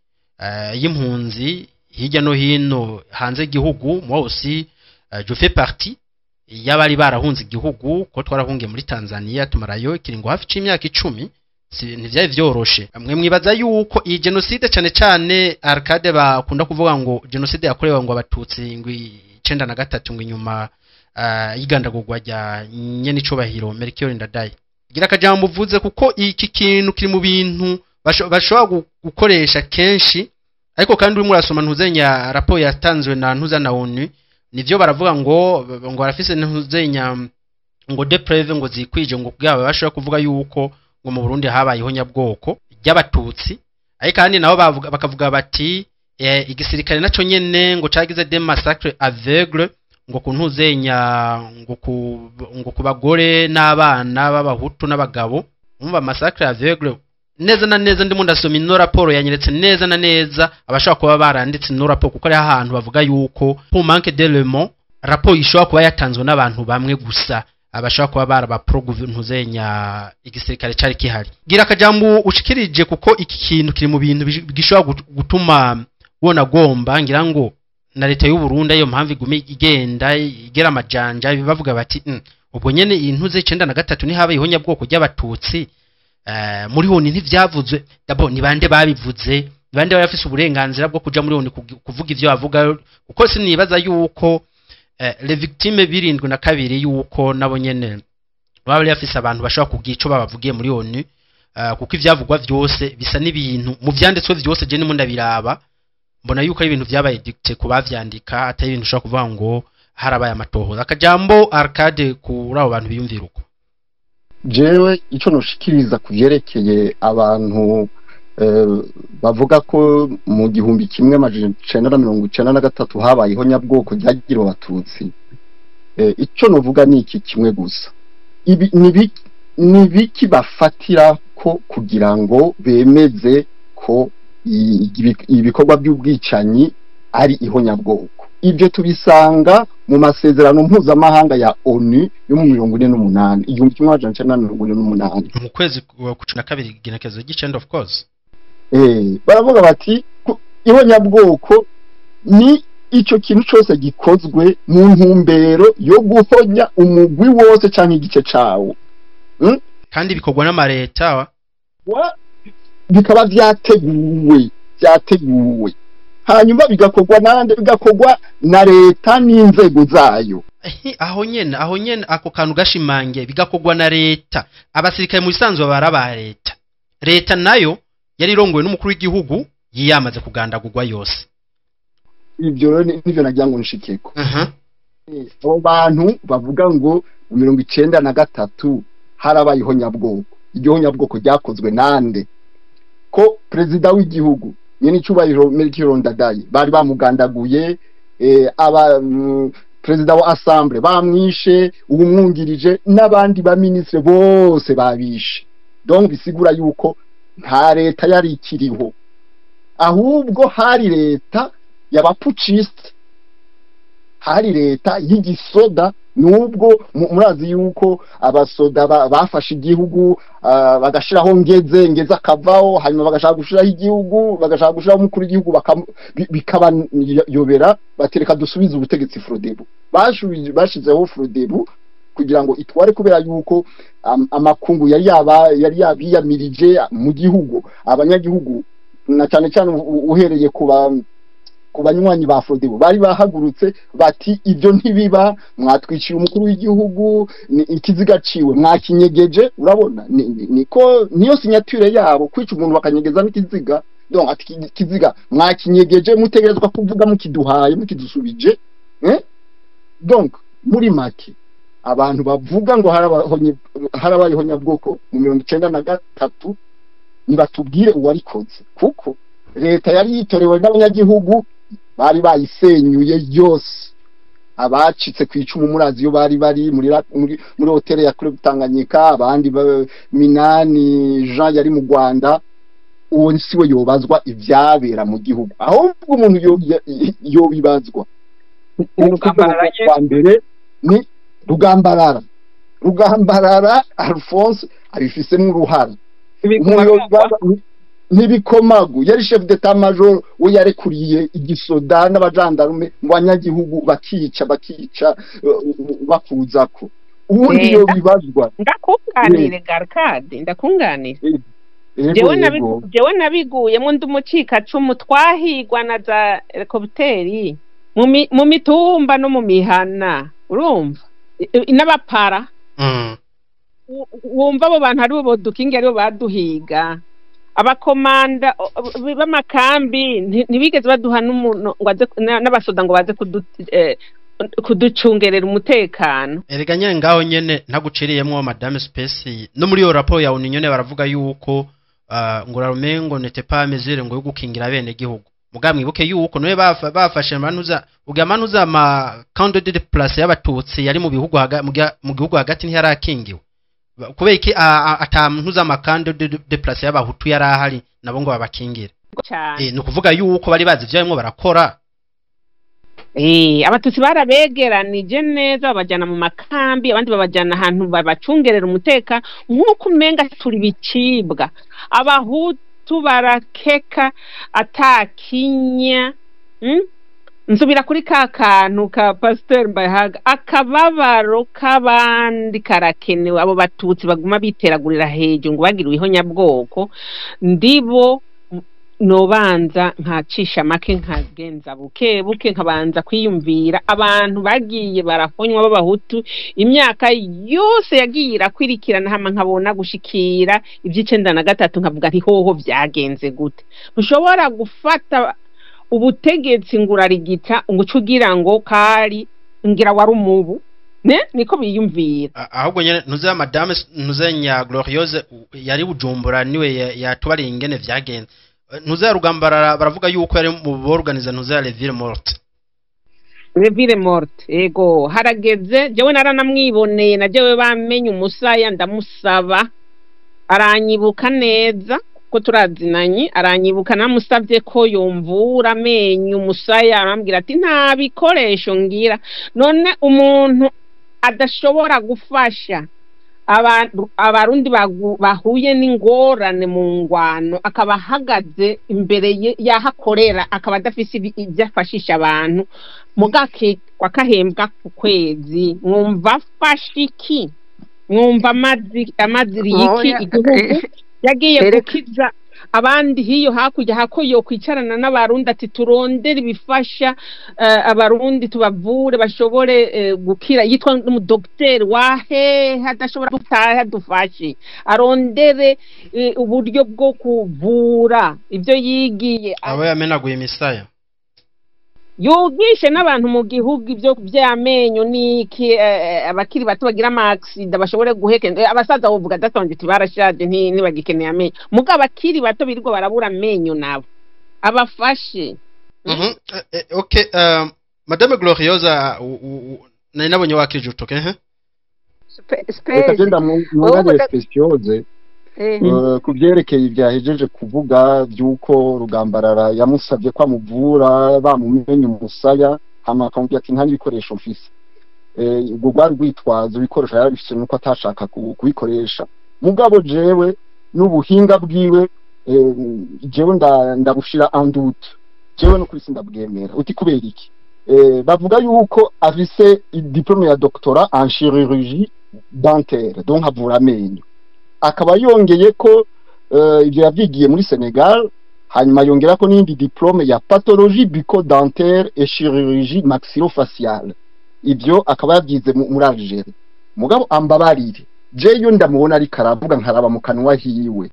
y'impunzi hirya no hino hanze y'igihugu. Moi aussi, je fais partie y'abari barahunze igihugu, ko twarahungiye muri Tanzania, tumarayo ikiringo hafi c'imyaka 10. Ntivyari vyoroshe. Mwe mwibaza yuko iyi génocide, cane cane Arcade, bakunda kuvuga ngo génocide yakorewe ngo Abatutsi ngo 93, ngo inyuma y'igandagurwa rya nyenicubahiro Melchior Ndadaye, gira akajambo uvuze, kuko iki kintu kiri mu bintu bashobora gukoresha kenshi. Ariko kandi urimo urasoma ntuzenya raporo yatanzwe na ntuza na ONU, nivyo baravuga ngo barafise ntuzenya ngo des preuves ngo zikwije ngo kugira babashe kuvuga yuko ngo mu Burundi habayeho nyabwoko ry'abatutsi. Ariko kandi nabo bakavuga bati igisirikare naco nyene ngo cagize des massacres aveugles ngo kuntuzenya ngo ku bagore n'abana b'abahutu n'abagabo. Umva, massacre aveugle neza na neza, ndimo ndasoma ino raporo yanyeretse neza na neza abashobora kuba baranditse ino raporo, kuko ari ahantu bavuga yuko pour manque d'éléments raporo ishobora kuba yatanzwe n'abantu bamwe gusa abashobora kuba baraba pro ntuzenya igisirikare cari kihari. Gira akajambo ushikirije, kuko iki kintu kiri mu bintu gishobora gutuma wona gomba ngira ngo na leta y'u Burundi iyo mpamvu igume igenda igera amajanja, bavuga bati ubwo nyene intuze 93 ni habaye ihonyabwoko ry'abatutsi, muri ONU ntivyavuzwe. D'abord ni bande babivuze? Ni bande bafise uburenganzira bwo kuja muri ONU kuvuga ivyo bavuga? Kuko sinibaza yuko les victimes 72 yuko nabo nyene baba bari bafise abantu bashobora kugira ico babavugiye muri ONU, kuko ivyavugwa vyose bisa n'ibintu mu vyanditswe vyose. Je ndimo ndabiraba, mbona yuko ari ibintu vyabaye dicté ku bavyandika, atari ibintu ushobora kuvuga ngo harabaye amatohoza. Akajambo, Arcade, kuri abo bantu biyumvira uko. Jewe icyo noshikiriza ku vyerekeye abantu bavuga ko mu 1993 habayeho nyabwoko ryagiriwe abatutsi, icyo novuga ni iki kimwe gusa: ibi ni biki bafatira ko kugira ngo bemeze ko ibikorwa by'ubwicanyi ari ihonyabwoko? Ibyo tubisanga mu masezerano mpuzamahanga ya ONU yo mu 48, 1948. Mu kwezi kwa 12, igenekerezo ry'icenda, of course. Baravuga bati ihonyabwoko ni icyo kintu cyose gikozwe mu ntumbero yo guhonya umugwi wose canke igice cawo. Kandi bikorwa n'amareta. Bikaba vyateguwe, hanyuma bigakorwa nande? Bigakorwa na leta n'inzego zayo. Aho nyene ako kantu gashimangiye, bigakorwa na leta. Abasirikare mu bisanzwe bara ba leta. Leta nayo yari irongowe n'umukuru w'igihugu yiyamaze kugandagurwa yose. Ibyo rero nivyo nagira ngo nshikeko. Abo bantu bavuga ngo mu 93 harabaye ihonyabwoko, iryo honyabwoko ryakozwe nande, ko perezida w'igihugu nyene icubahiro Melchior Ndadaye bari bamugandaguye, aba perezida wa assemblée bamwishe, uwumwungirije n'abandi ba ministre bose babishe? Donc bisigura yuko nta leta yari ikiriho, ahubwo hari leta y'aba putschistes, hari leta y'igisoda. Nubwo murazi yuko abasoda bafashe igihugu, bagashiraho Ngeze akavaho, hanyuma bagashaka gushiraho igihugu, bagashaka gushiraho umukuru w'igihugu, bikabayobera, batereka dusubize ubutegetsi Frodebu. Bashizeho Frodebu kugira ngo itware, kubera yuko amakungu yari yabiyamirije mu gihugu. Abanyagihugu na cyane cyane uhereye ku banywanyi ba Frodebu bari bahagurutse bati: "Ibyo ntibiba, mwatwiciye umukuru w'igihugu, ikiziga ciwe mwakinyegeje." Urabona, niko niyo signature yabo, kwica umuntu bakanyegeza n'ikiziga. Donc ati: "Ikiziga mwakinyegeje, mutegerezwa kuvuga mukiduhaye, mukidusubije." Donc muri make, abantu bavuga ngo harabayeho nyabwoko mu 93, nibatubwire uwarikoze, kuko leta yari yitorewe n'abanyagihugu bari bayisenyuye yose. Abacitse ku icumu murazi iyo bari bari muri hoteli ya Club Tanganyika, abandi Minani Jean yari mu Rwanda. Uwo siwe yobazwa ivyabera mu gihugu, ahubwo umuntu yobibazwa wa mbere ni Rugambarara Alphonse, abifisemo uruhara n'ibikomagu. Yari chef d'état major, we yarekuriye igisoda n'abajandarume ngo abanyagihugu bakica bakuzako. Ubundi yo bibazwa Ndakunganire, Garkade, ndakunganire. Jewe nabiguyemo, ndi umucikacumu, twahigwa na za hélicoptère mu mitumba no mu mihana, urumva, n'abapara. Wumva abo bantu aribo bodukingi, aribo baduhiga. Abakomanda b'amakambi ntibigeze baduha n'umuntu ngo aze n'abasoda ngo baze kuducungerera umutekano. Erega nyene ngaho nyene ntaguciriyemwo, madame Space, no muri iyo rapport ya ONU nyene baravuga yuko ngo l'armée ngo n'était pas à mesure ngo yo gukingira bene gihugu. Mugabo mwibuke yuko noye bafashe manuza uga manuza ma camp de déplacés y'abatutsi yari mu bihugu mu gihugu hagati, ntiyarakingiwe. Kubera iki ata ntuza ama camp de déplacés y'abahutu yari ahari nabo ngo babakingire? Cyane. Ni ukuvuga yuko bari bazi ivyo barimwo barakora. Abatutsi barabegeranije neza, babajyana mu makambi, abandi babajyana ahantu babacungerera umutekano nk'uko umenga turi bicibwa. Abahutu barakeka atakinya. Nsubira kuri ka kantu ka Pasteur Mbayahaga: akababaro k'abandi karakenewe. Abo batutsi baguma biteragurira hejuru ngo bagiriwe ihonyabwoko, ndibo nobanza nkacisha make, nkagenza buke buke, nkabanza kwiyumvira abantu bagiye barahonywa b'abahutu imyaka yose yagiye irakwirikirana, hama nkabona gushikira iby'icenda na gatatu, nkavuga nti: "Hoho vyagenze gute?" Ntushobora gufata ubutegetsi ngo urarigita, ngo uce ugira ngo kari ngira wari umubu ne niko biyumvira. Ahubwo nyene ntuze madame, ntuze nya Gloriose yari Bujumbura, niwe yatubariye ingene vyagenze. Ntuze ya Rugambarara baravuga yuko yari mu borganiza ntuze ya les villes mortes. Les villes mortes, ego, harageze. Jewe naranamwiboneye, na jewe bamenye umusaya, ndamusaba, aranyibuka neza kuko turazinanye, aranyibuka. Namusabye ko yomvura amenyo umusaya, arambwira ati: "Nta bikoresho ngira." None umuntu adashobora gufasha abantu, abarundi bahuye n'ingorane mu ngwano, akaba ahagaze imbere y'aho akorera, akaba adafise ibyo afashisha abantu, mugake wakahembwa ku kwezi, mwumva afashe iki? Mwumva amazi amaziriye iki Oya, igihugu? Yagiye gukiza abandi hiyo hakurya, hako yo kwicarana n'abarundi ati: "Turondere ibifasha abarundi, tubavure bashobore gukira." Yitwa n'umudokiteri wahehe adashobora gutaha, dufashe arondere uburyo bwo kuvura ibyo yigiye. Abo yamenaguye imisaya. Yugishe n'abantu mu gihugu ibyo by'amenyo n'iki, abakiri bato bagira ama accident bashobore guheka. Abasaza bavuga datonje ati barashaje, ntibagikeneye amenyo, muga abakiri bato birirwa barabura amenyo nabo abafashe. Okay, madame Gloriosa, nari nabonye wakirije urutoke, eh? Reka Space. genda mwunganire Speciose ku byerekeye ibyahejeje kuvuga by'uko Rugambarara yamusabye ko amuvura bamumenye umusaya, hama akamubwira ati: "Nta n'ibikoresho mfise." Ubwo rwari rwitwazo, ibikoresho yarabifise, nuko atashaka kubikoresha. Mugabo jewe n'ubuhinga bwiwe, jewe ndabushira en doute, jewe no kuri sindabwemera. Uti kubera iki? Bavuga yuko afise diplôme ya doctorat en chirurgie dentaire, donc avura amenyo, akaba yongeye ko ibyo yavyigiye muri Senegal, hanyuma yongera ko n'indi diplôme ya pathologie bucco-dentaire et chirurgie maxillofaciale, ibyo akaba yabyize muri Algerie. Mugabo ambabarire, je iyo ndamubona ariko aravuga, nkaraba mu kanwa hiwe,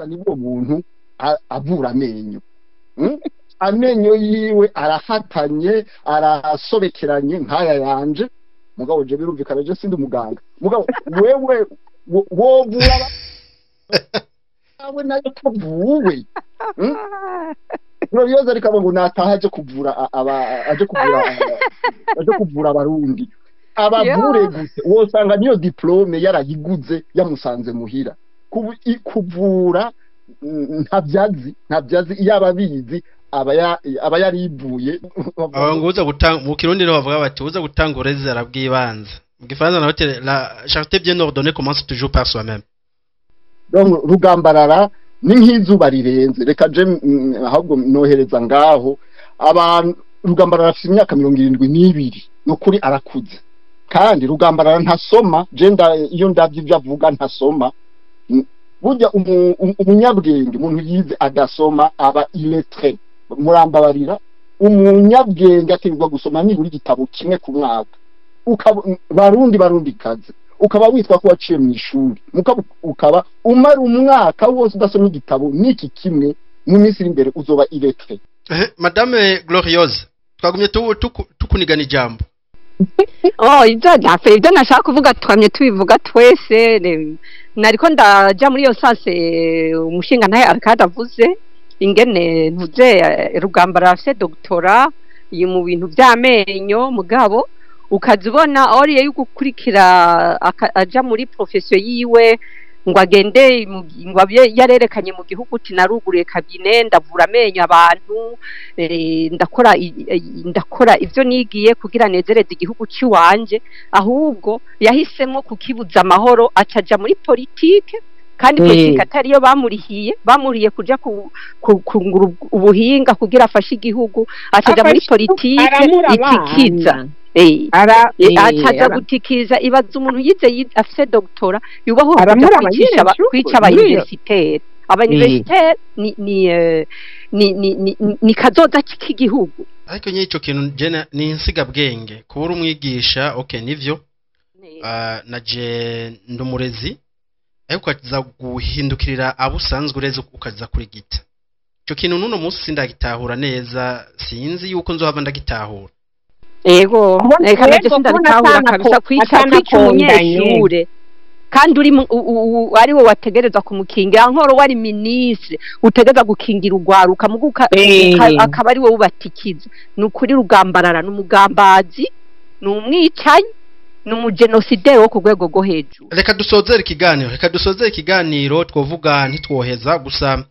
ni uwo muntu avura amenyo? Amenyo yiwe arafatanye, arasobekeranye nk'aya yanje. Mugabo je birumvikana, je sindi umuganga, mugabo wewe wovura awe nayo tavuwe? Gloriose ariko abo ngo nataha aje kuvura aba aje kuvura abarundi, abavure gute? Wosanga niyo diplôme yarayiguze yamusanze muhira. Kuvura ntabyazi, iyo ababizi aba yarivuye. Aba ngo uza gutanga, mu kirundi rero bavuga bati: "Uza gutanga urezi arabwibanza." Mu gifaransa naho la charité bien ordonnée commence toujours par soi-même. Donc Rugambarara ni nk'izuba rirenze. Reka je ahubwo nohereza ngaho. Abantu, Rugambarara afite imyaka 72, ni ukuri arakuze, kandi Rugambarara ntasoma. Je iyo ndavye ibyo avuga, ntasoma. Burya umunyabwenge, umuntu yize agasoma, aba illettré. Murambabarira, umunyabwenge ategerezwa gusoma nibura igitabo kimwe ku mwaka. Barundi, barundi kazi, Ukaba witwa ko waciye mu ishuri, ukaba umara umwaka wose udasoma igitabo n'iki kimwe, mu minsi iri imbere uzoba illettré. Madame Gloriose, twagumye tukunigana ijambo. Oh, ibyo nafe, ibyo nashaka kuvuga twamye tubivuga twese. Nariko ndaja muri iyo sens umushinga ntaye Arcade avuze ingene ntuze Rugamba arafise doctorat iyi mu bintu vy'amenyo, mugabo ukaza ubona oriye yo gukurikira aja muri profession yiwe ngo agende ngo abe yarerekanye mu gihugu uti naruguriye cabinet, ndavura amenyo abantu, ndakora ivyo nigiye kugira nezereze igihugu ciwanje. Ahubwo yahisemo kukibuza amahoro, acaja muri politike, kandi politike atariyo bamurihiye. Bamurihiye kuja kungura ubuhinga kugira afashe igihugu, acaja muri politike Aramura itikiza. abana. Acaja gutikiza. Ibaza umuntu yize, afise doctorat, yubaho kuja Aramura kwicisha abanyeshuri, kwica aba universitaire. Aba universitaire ni kazoza k'igihugu. Ariko nyine ico kintu jena ni insigabwenge kuba uri umwigisha, okay, nivyo, naje ndumurezi, ariko ukaza guhindukirira abo usanzwe ureze ukaza kurigita. Ico kintu n'uno munsi sindagitahura neza, sinzi yuko nzohava ndagitahura. Ego, reka naje kubona sindabitahura kabisa, kwica atanakondanye. umunyeshure kandi uri ari we wategerezwa kumukingira, nkoro wari minisitiri utegerezwa gukingira urwaruka, mugu akaba ari wowe ubatikiza. Ni ukuri Rugambarara ni umugambazi, ni umwicanyi, ni umugenosideri wo ku rwego rwo hejuru. Reka dusozere ikiganiro. Twovuga ntitwoheza gusa,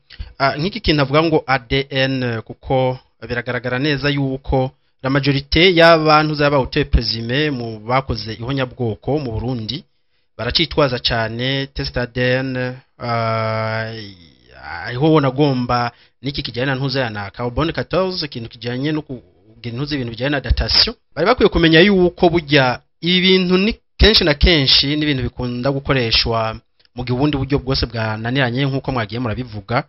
nk'iki kintu avuga ngo ADN, kuko biragaragara neza yuko la majorité y'abantu zaba auteurs présumés mu bakoze ihonyabwoko mu Burundi baracitwaza cyane test ADN. Ariho nagomba n'iki kijyanye na ntuza na carbone 14, ikintu kijyanye no kugira ntuza ibintu bijyanye na datation. Bari bakwiye kumenya yuko burya ibi bintu ni kenshi na kenshi n'ibintu bikunda gukoreshwa mu gihe ubundi buryo bwose bwananiranye, nk'uko mwagiye murabivuga.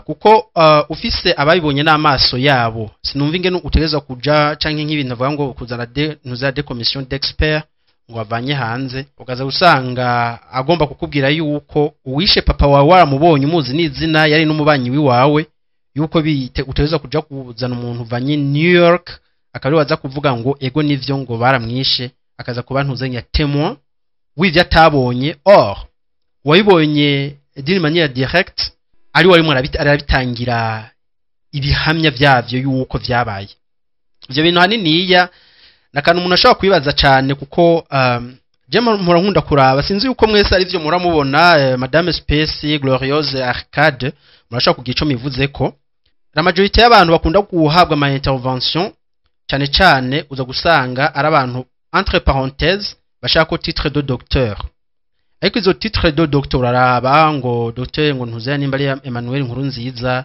Kuko ufise ababibonye n'amaso yabo, sinumva ingene utegerezwa kuja canke nk'ibintu avuga ngo kuzana de ntuza de commission d'experts ngo avanye hanze, ukaza usanga agomba kukubwira yuko uwishe papa wawe waramubonye, umuzi n'izina, yari n'umubanyi wiwawe, yuko bite utegerezwa kuja kuzana umuntu uvanye New York akaba ariwe aza kuvuga ngo ego nivyo, ngo baramwishe, akaza kuba ntuzenya témoin w'ivyo atabonye. Or wabibonye d'une manière directe ari we arimo arabitangira ibihamya vyavyo yuko vyabaye. Ivyo bintu haniniya nakantu umuntu ashobora kwibaza cyane, kuko je mpora nkunda kuraba, sinzi yuko mwese ari vyo muramubona. Madame Space, Gloriose, Arcade, murashobora kugira ico mivuzeko. La majorité y'abantu bakunda guhabwa ama intervention cyane cyane uza gusanga ari abantu entre parenthèses bashaka ko titre de docteur, ariko izo titre de docteur uraraba ngo docteur ngo ntuzeya nimba ari Emmanuel Nkurunziza,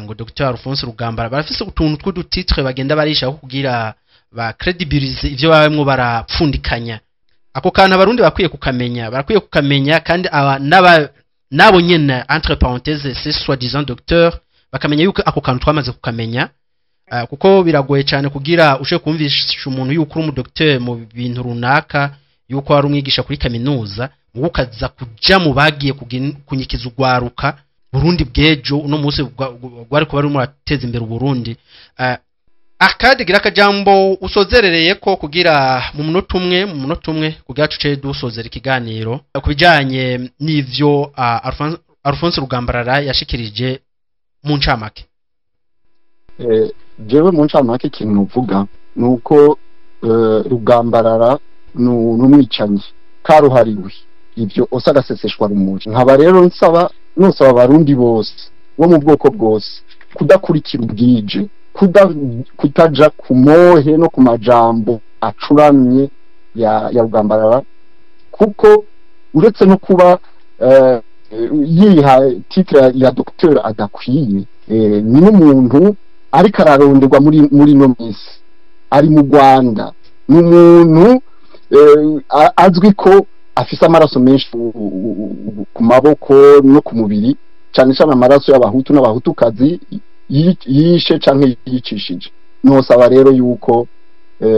ngo docteur Alphonse Rugambara, barafise utuntu tw'udutitre bagenda barisha kugira ba crédibilise ivyo babamwo barapfundikanya. Ako kantu Abarundi bakwiye kukamenya, barakwiye kukamenya, kandi aba naba nabo nyene entre parenthèses c'est soi-disant docteur bakamenya yuko ako kantu twamaze kukamenya. Kuko biragoye cyane kugira ushe kumvisha umuntu yuko uri umudocteur mu bintu runaka, yuko ari umwigisha kuri kaminuza, mugo ukaza kuja mu bagiye kunyikiza ugwaruka Burundi bw'ejo uno munsi gwari kuba arimo urateza imbere Uburundi. Arcade, gira akajambo usozerereye ko kugira mu munota umwe kugira tuce dusozera ikiganiro ku bijanye n'ivyo Alphonse Rugambarara yashikirije mu ncamake. Jewe mu ncamake ikintu nuvuga ni uko Rugambarara ni umwicanyi karuhariwe, ibyo ose agaseseshwa rumuri. Nkaba rero nsaba, nusaba Abarundi bose bo mu bwoko bwose kudakurikira ubwije, kutaja ku mohe no ku majambo acuramye ya Rugambarara, kuko uretse no kuba yiha titre ya docteur adakwiye, ni n'umuntu ariko araronderwa muri ino minsi, ari mu Rwanda. Ni umuntu azwi ko afise amaraso menshi ku maboko no ku mubiri, cyane cyane amaraso y'Abahutu n'Abahutukazi yishe canke yicishije. Nosaba rero yuko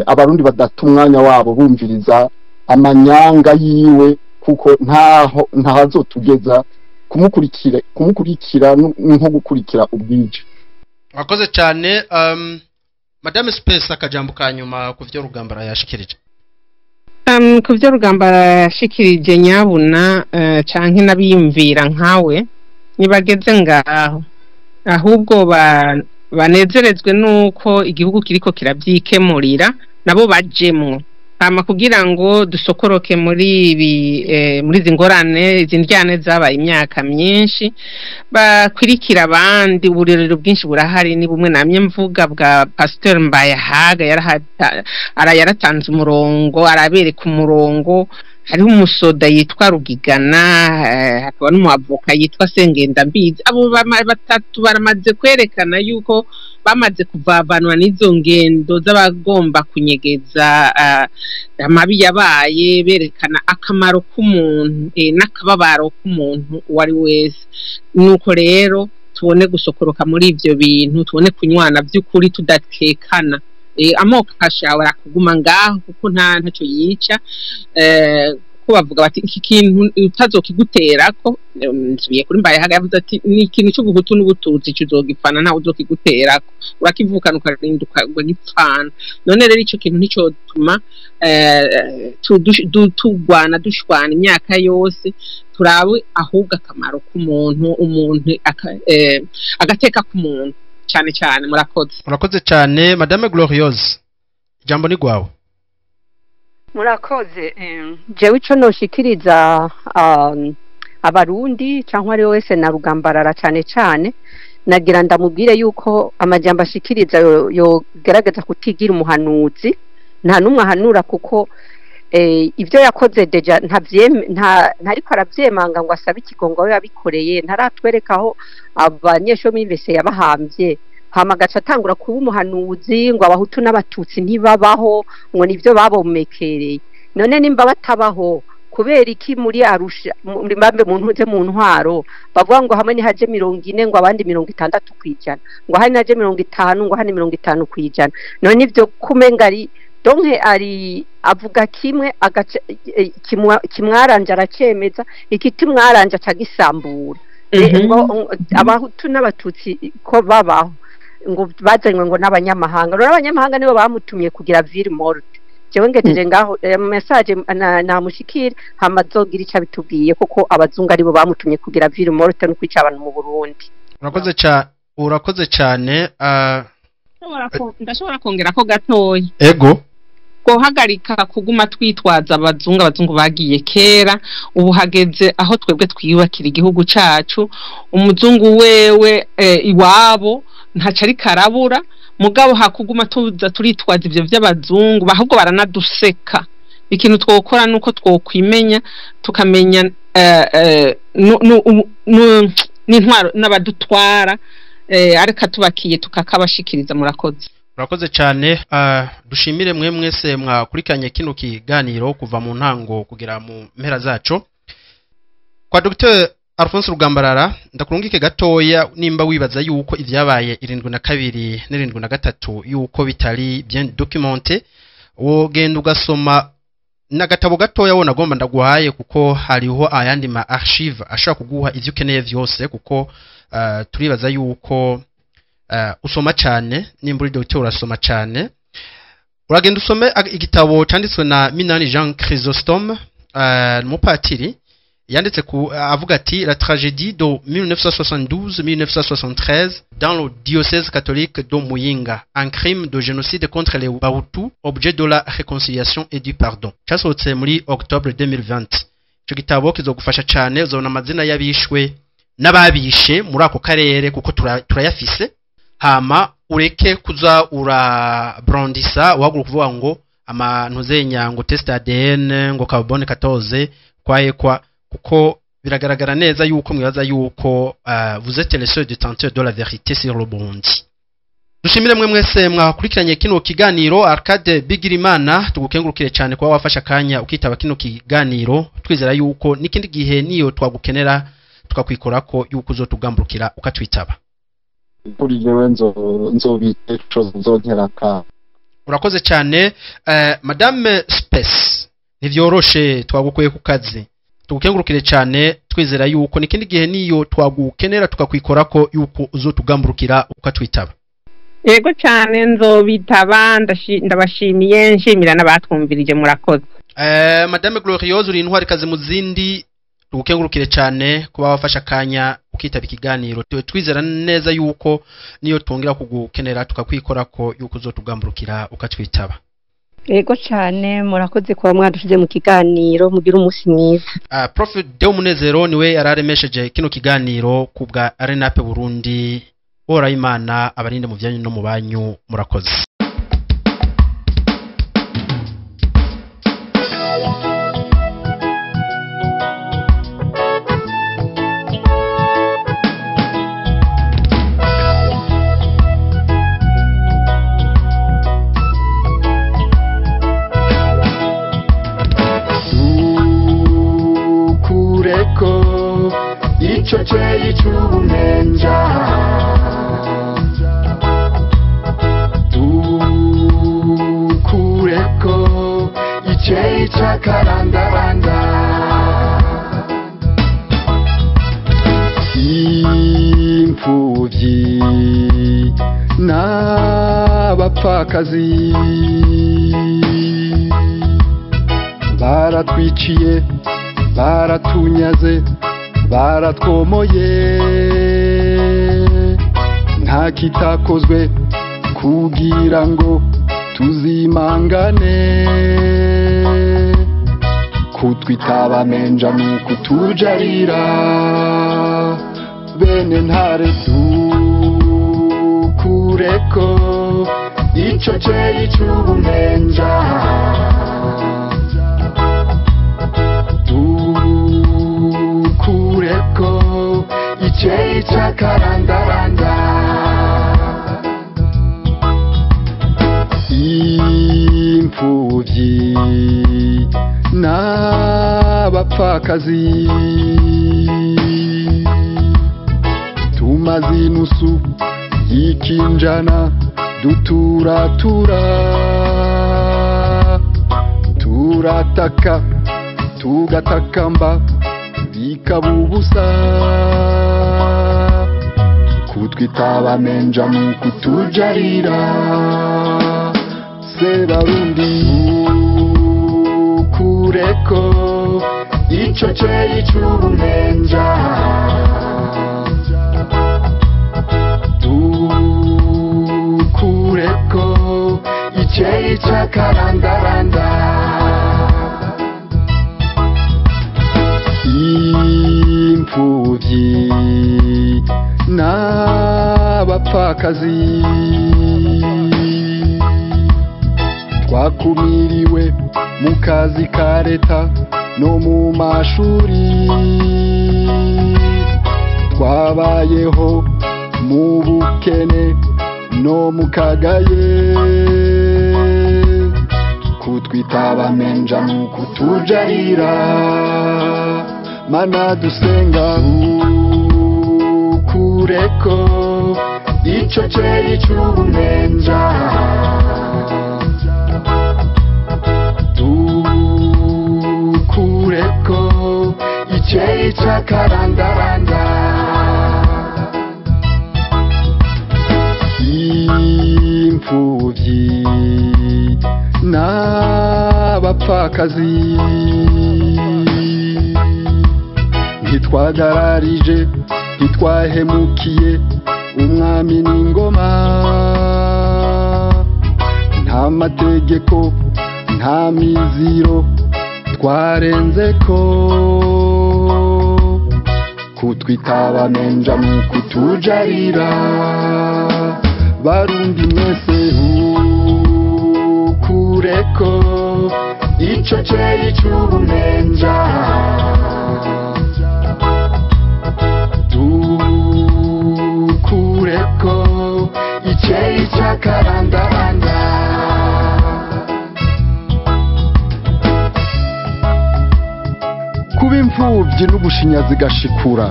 Abarundi badata umwanya wabo bumviriza. Amanyanga yiwe, kuko ntaho ntazotugeza. Kumukurikira nko gukurikira ubwije. Wakoze cyane, Madame Space, akajambo ka nyuma ku vyo Rugambara yashikirije. Ku byo Rugambara yashikirije, nyabuna canke n'abiyumvira nkawe nibageze ngaho, ahubwo banezerezwe nuko igihugu kiriko kiravyikemurira, nabo bajemwo, hama kugira ngo dusokoroke muri ibi, muri izi ngorane, izi ndyane zabaye imyaka myinshi, bakwirikira abandi. Uburerero bwinshi burahari, ni bumwe namye mvuga bwa Pasteur Mbayahaga, yaratanze umurongo, arabereka umurongo. Hariho umusoda yitwa Rugigana, hakaba n'umuavoka yitwa Sengenda Mbizi. Abo batatu baramaze kwerekana yuko bamaze kuvavanwa n'izo ngendo z'abagomba kunyegeza amabi yabaye, berekana akamaro k'umuntu n'akababaro k'umuntu uwo ari wese. Nuko rero tubone gusokoroka muri ivyo bintu, tubone kunywana by'ukuri tudatekana. Amoko ashobora kuguma ngaho kuko ntaco yica, ko bavuga bati iki kintu utazokiguterako. Nsubiye kuri Mbayahaga, yavuze ati ni ikintu cy'ubuhutu n'ubututsi, kizogipfana, ntawe uzokiguterako, urakivukana ukarinda ukagipfana. None rero ico kintu nicotuma tugwana, dushwana imyaka yose. Turabe ahubwo akamaro k'umuntu, umuntu agateka k'umuntu cyane cyane. Murakoze. Urakoze cyane, Madame Gloriose, ijambo ni gwawe. Murakoze. Jewe ico noshikiriza Abarundi cyangwa ari wese na Rugambarara cyane cyane, nagira ndamubwire yuko amajambo ashikiriza yogerageza kutigira umuhanuzi. Nta n'umwe ahanura, kuko ibyo yakoze déjà ntariko aravyemanga ngo asabe ikigongo aho yabikoreye, ntaratwereka aho abanyeshuri b'imvese yabahambye, hama agaca atangura kuba umuhanuzi ngo Abahutu n'Abatutsi ntibabaho, ngo nibyo babomekereye. None nimba batabaho, kubera iki muri Arusha, muri mbambe mu ntuze, mu ntwaro, bavuga ngo hamwe nihaje 40, ngo abandi 60%, ngo hari naje 50, ngo hani 50%? None ivyo kumenga ari donke ari avuga kimwe, agace kimwaranje aracemeza, ikitimwaranje acagisambura. Ngo Abahutu n'Abatutsi ko babaho, ngo bazanywe ngo n'abanyamahanga. Rero abanyamahanga nibo bamutumye kugira ville morte. Jewe ngejeje ngaho, message namushikira, hama azogira ico abitubwiye, kuko abazungu aribo bamutumye kugira ville morte no kwica abantu mu Burundi. Urakoze cyane, urakoze cyane. Ndashobora kongera ko gatoya? Ego. Guhagarika kuguma twitwaza abazungu. Abazungu bagiye kera, ubu hageze aho twebwe twiyubakira igihugu cacu. Umuzungu wewe iwabo ntaco ariko arabura, mugabo hakuguma tuza turitwaza ivyo vy'abazungu, ahubwo baranaduseka. Ikintu twokora nuko twokwimenya, tukamenya n'intwaro n'abadutwara, ariko tubakiye tukakabashikiriza. Murakoze. Urakoze cyane. Dushimire mwe mwese mwakurikiranye kino kiganiro kuva mu ntango kugera mu mpera zaco. Kwa Dr Alphonse Rugambarara, ndakurungike gatoya nimba wibaza yuko ivyabaye 72 n'73 yuko bitari bien documenté, wogenda ugasoma n'agatabo gatoya wona agomba ndaguhaye, kuko hariho ayandi ma archive ashobora kuguha ivyo ukeneye vyose, kuko turibaza yuko usoma cyane. Nimba uri docteur urasoma cyane, uragenda usome igitabo cyanditswe na Minani Jean Chrysostome, umupatiri, yanditse ku avuga ati "La tragédie de 1972-1973 dans le diocèse catholique de Muyinga, un crime de génocide contre les Bahutu, objet de la réconciliation et du pardon", cyasohotse muri octobre 2020. Ico gitabo kizogufasha cyane, uzobona amazina y'abishwe n'ababishe muri ako karere, kuko turayafise. Hama ureke kuza urabrandisa, uhaguruka kuvuga ngo amantu ngo test ADN, ngo carbone 14 kwaye kwa, kuko biragaragara neza yuko mwibaza yuko vous êtes les seuls détenteurs de la vérité sur le Burundi. Dushimire mwe mwese mwakurikiranye kino kiganiro. Arcade Bigirimana, tugukengurukire cyane kuba wafasha akanya ukitaba kino kiganiro. Twizera yuko n'ikindi gihe niyo twagukenera tukakwikorako yuko uzotugamburukira ukatwitaba. Kuri jewe nzobita ejo, nzontera ka. Urakoze cyane. Madame Space, Ntivyoroshe, twagukuye ku kazi. Tugukengurukire cyane, twizera yuko nikindi gihe niyo twagukenera tukakwikorako yuko uzotugamburukira ukatwitaba. Yego cyane, nzobitaba. Ndabashimiye, nshimira n'abatwumvirije, murakoze. Madame Gloriose, uri intwarikazi mu zindi, tugukengurukire cyane kuba wafashe akanya ukitaba ikiganiro. Twizera neza yuko niyo twongera kugukenera tukakwikorako yuko uzotugamburukira ukatwitaba. Yego cyane, murakoze kuba mwadushize mu kiganiro, mugira umunsi mwiza. Prof Deo Munezero niwe yararemesheje kino kiganiro ku bwa RNAP Burundi. Imana abarinde mu byanyu no mu banyu, murakoze. Dukureko ico ceyi c'ubumenja, dukureko iceyi c'akarandaranda, imfuvyi n'abapfakazi baratwiciye, baratunyaze, baratwomoye, nta kitakozwe kugira ngo tuzimangane. Kutwitaba menja nukutujarira, bene ntare. Dukureko ico ceyi c'ubumenja, dukureko iceyi c'akarandaranda, imfuvyi n'abapfakazi tumaze inusu y'ikinjana duturatura, turataka tugatakamba bikaba ubusa. Kutwitaba menja mu kutujarira, Sebarundi. Dukureko ico ceyi c'ubumenja, dukureko iceyi c'akarandaranda, imfuvyi n'abapfakazi twakumiriwe mu kazi ka leta no mu mashuri, twabayeho mu bukene no mu kagaye. Kutwitaba menja mu kutujarira, mana dusenga. Dukureko ico ceyi c'ubumenja, dukureko iceyi c'akarandaranda, imfuvyi n'abapfakazi ntitwagararije, ntitwahemukiye umwami n'ingoma, nta mategeko nta miziro twarenzeko. Kutwitaba menja mu kutujarira, Barundi mwese. Dukureko ico ceyi c'ubumenja, dukureko iceyi c'akarandaranda. Kuba imfuvyi n'ubushinyazi gashikura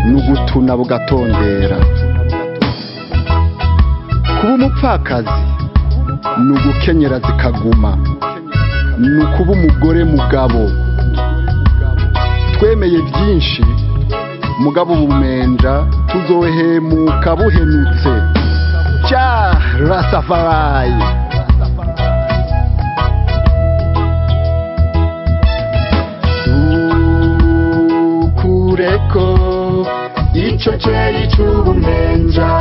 n'ugutuna bugatondera, kuba umupfakazi n'ugukenyera zikaguma. Ni ukuba umugore mugabo. Twemeye byinshi, mugabo ubumenja tuzohemuka buhenutse. Jah Rastafari. Dukureko ico ceri c'ubumenja.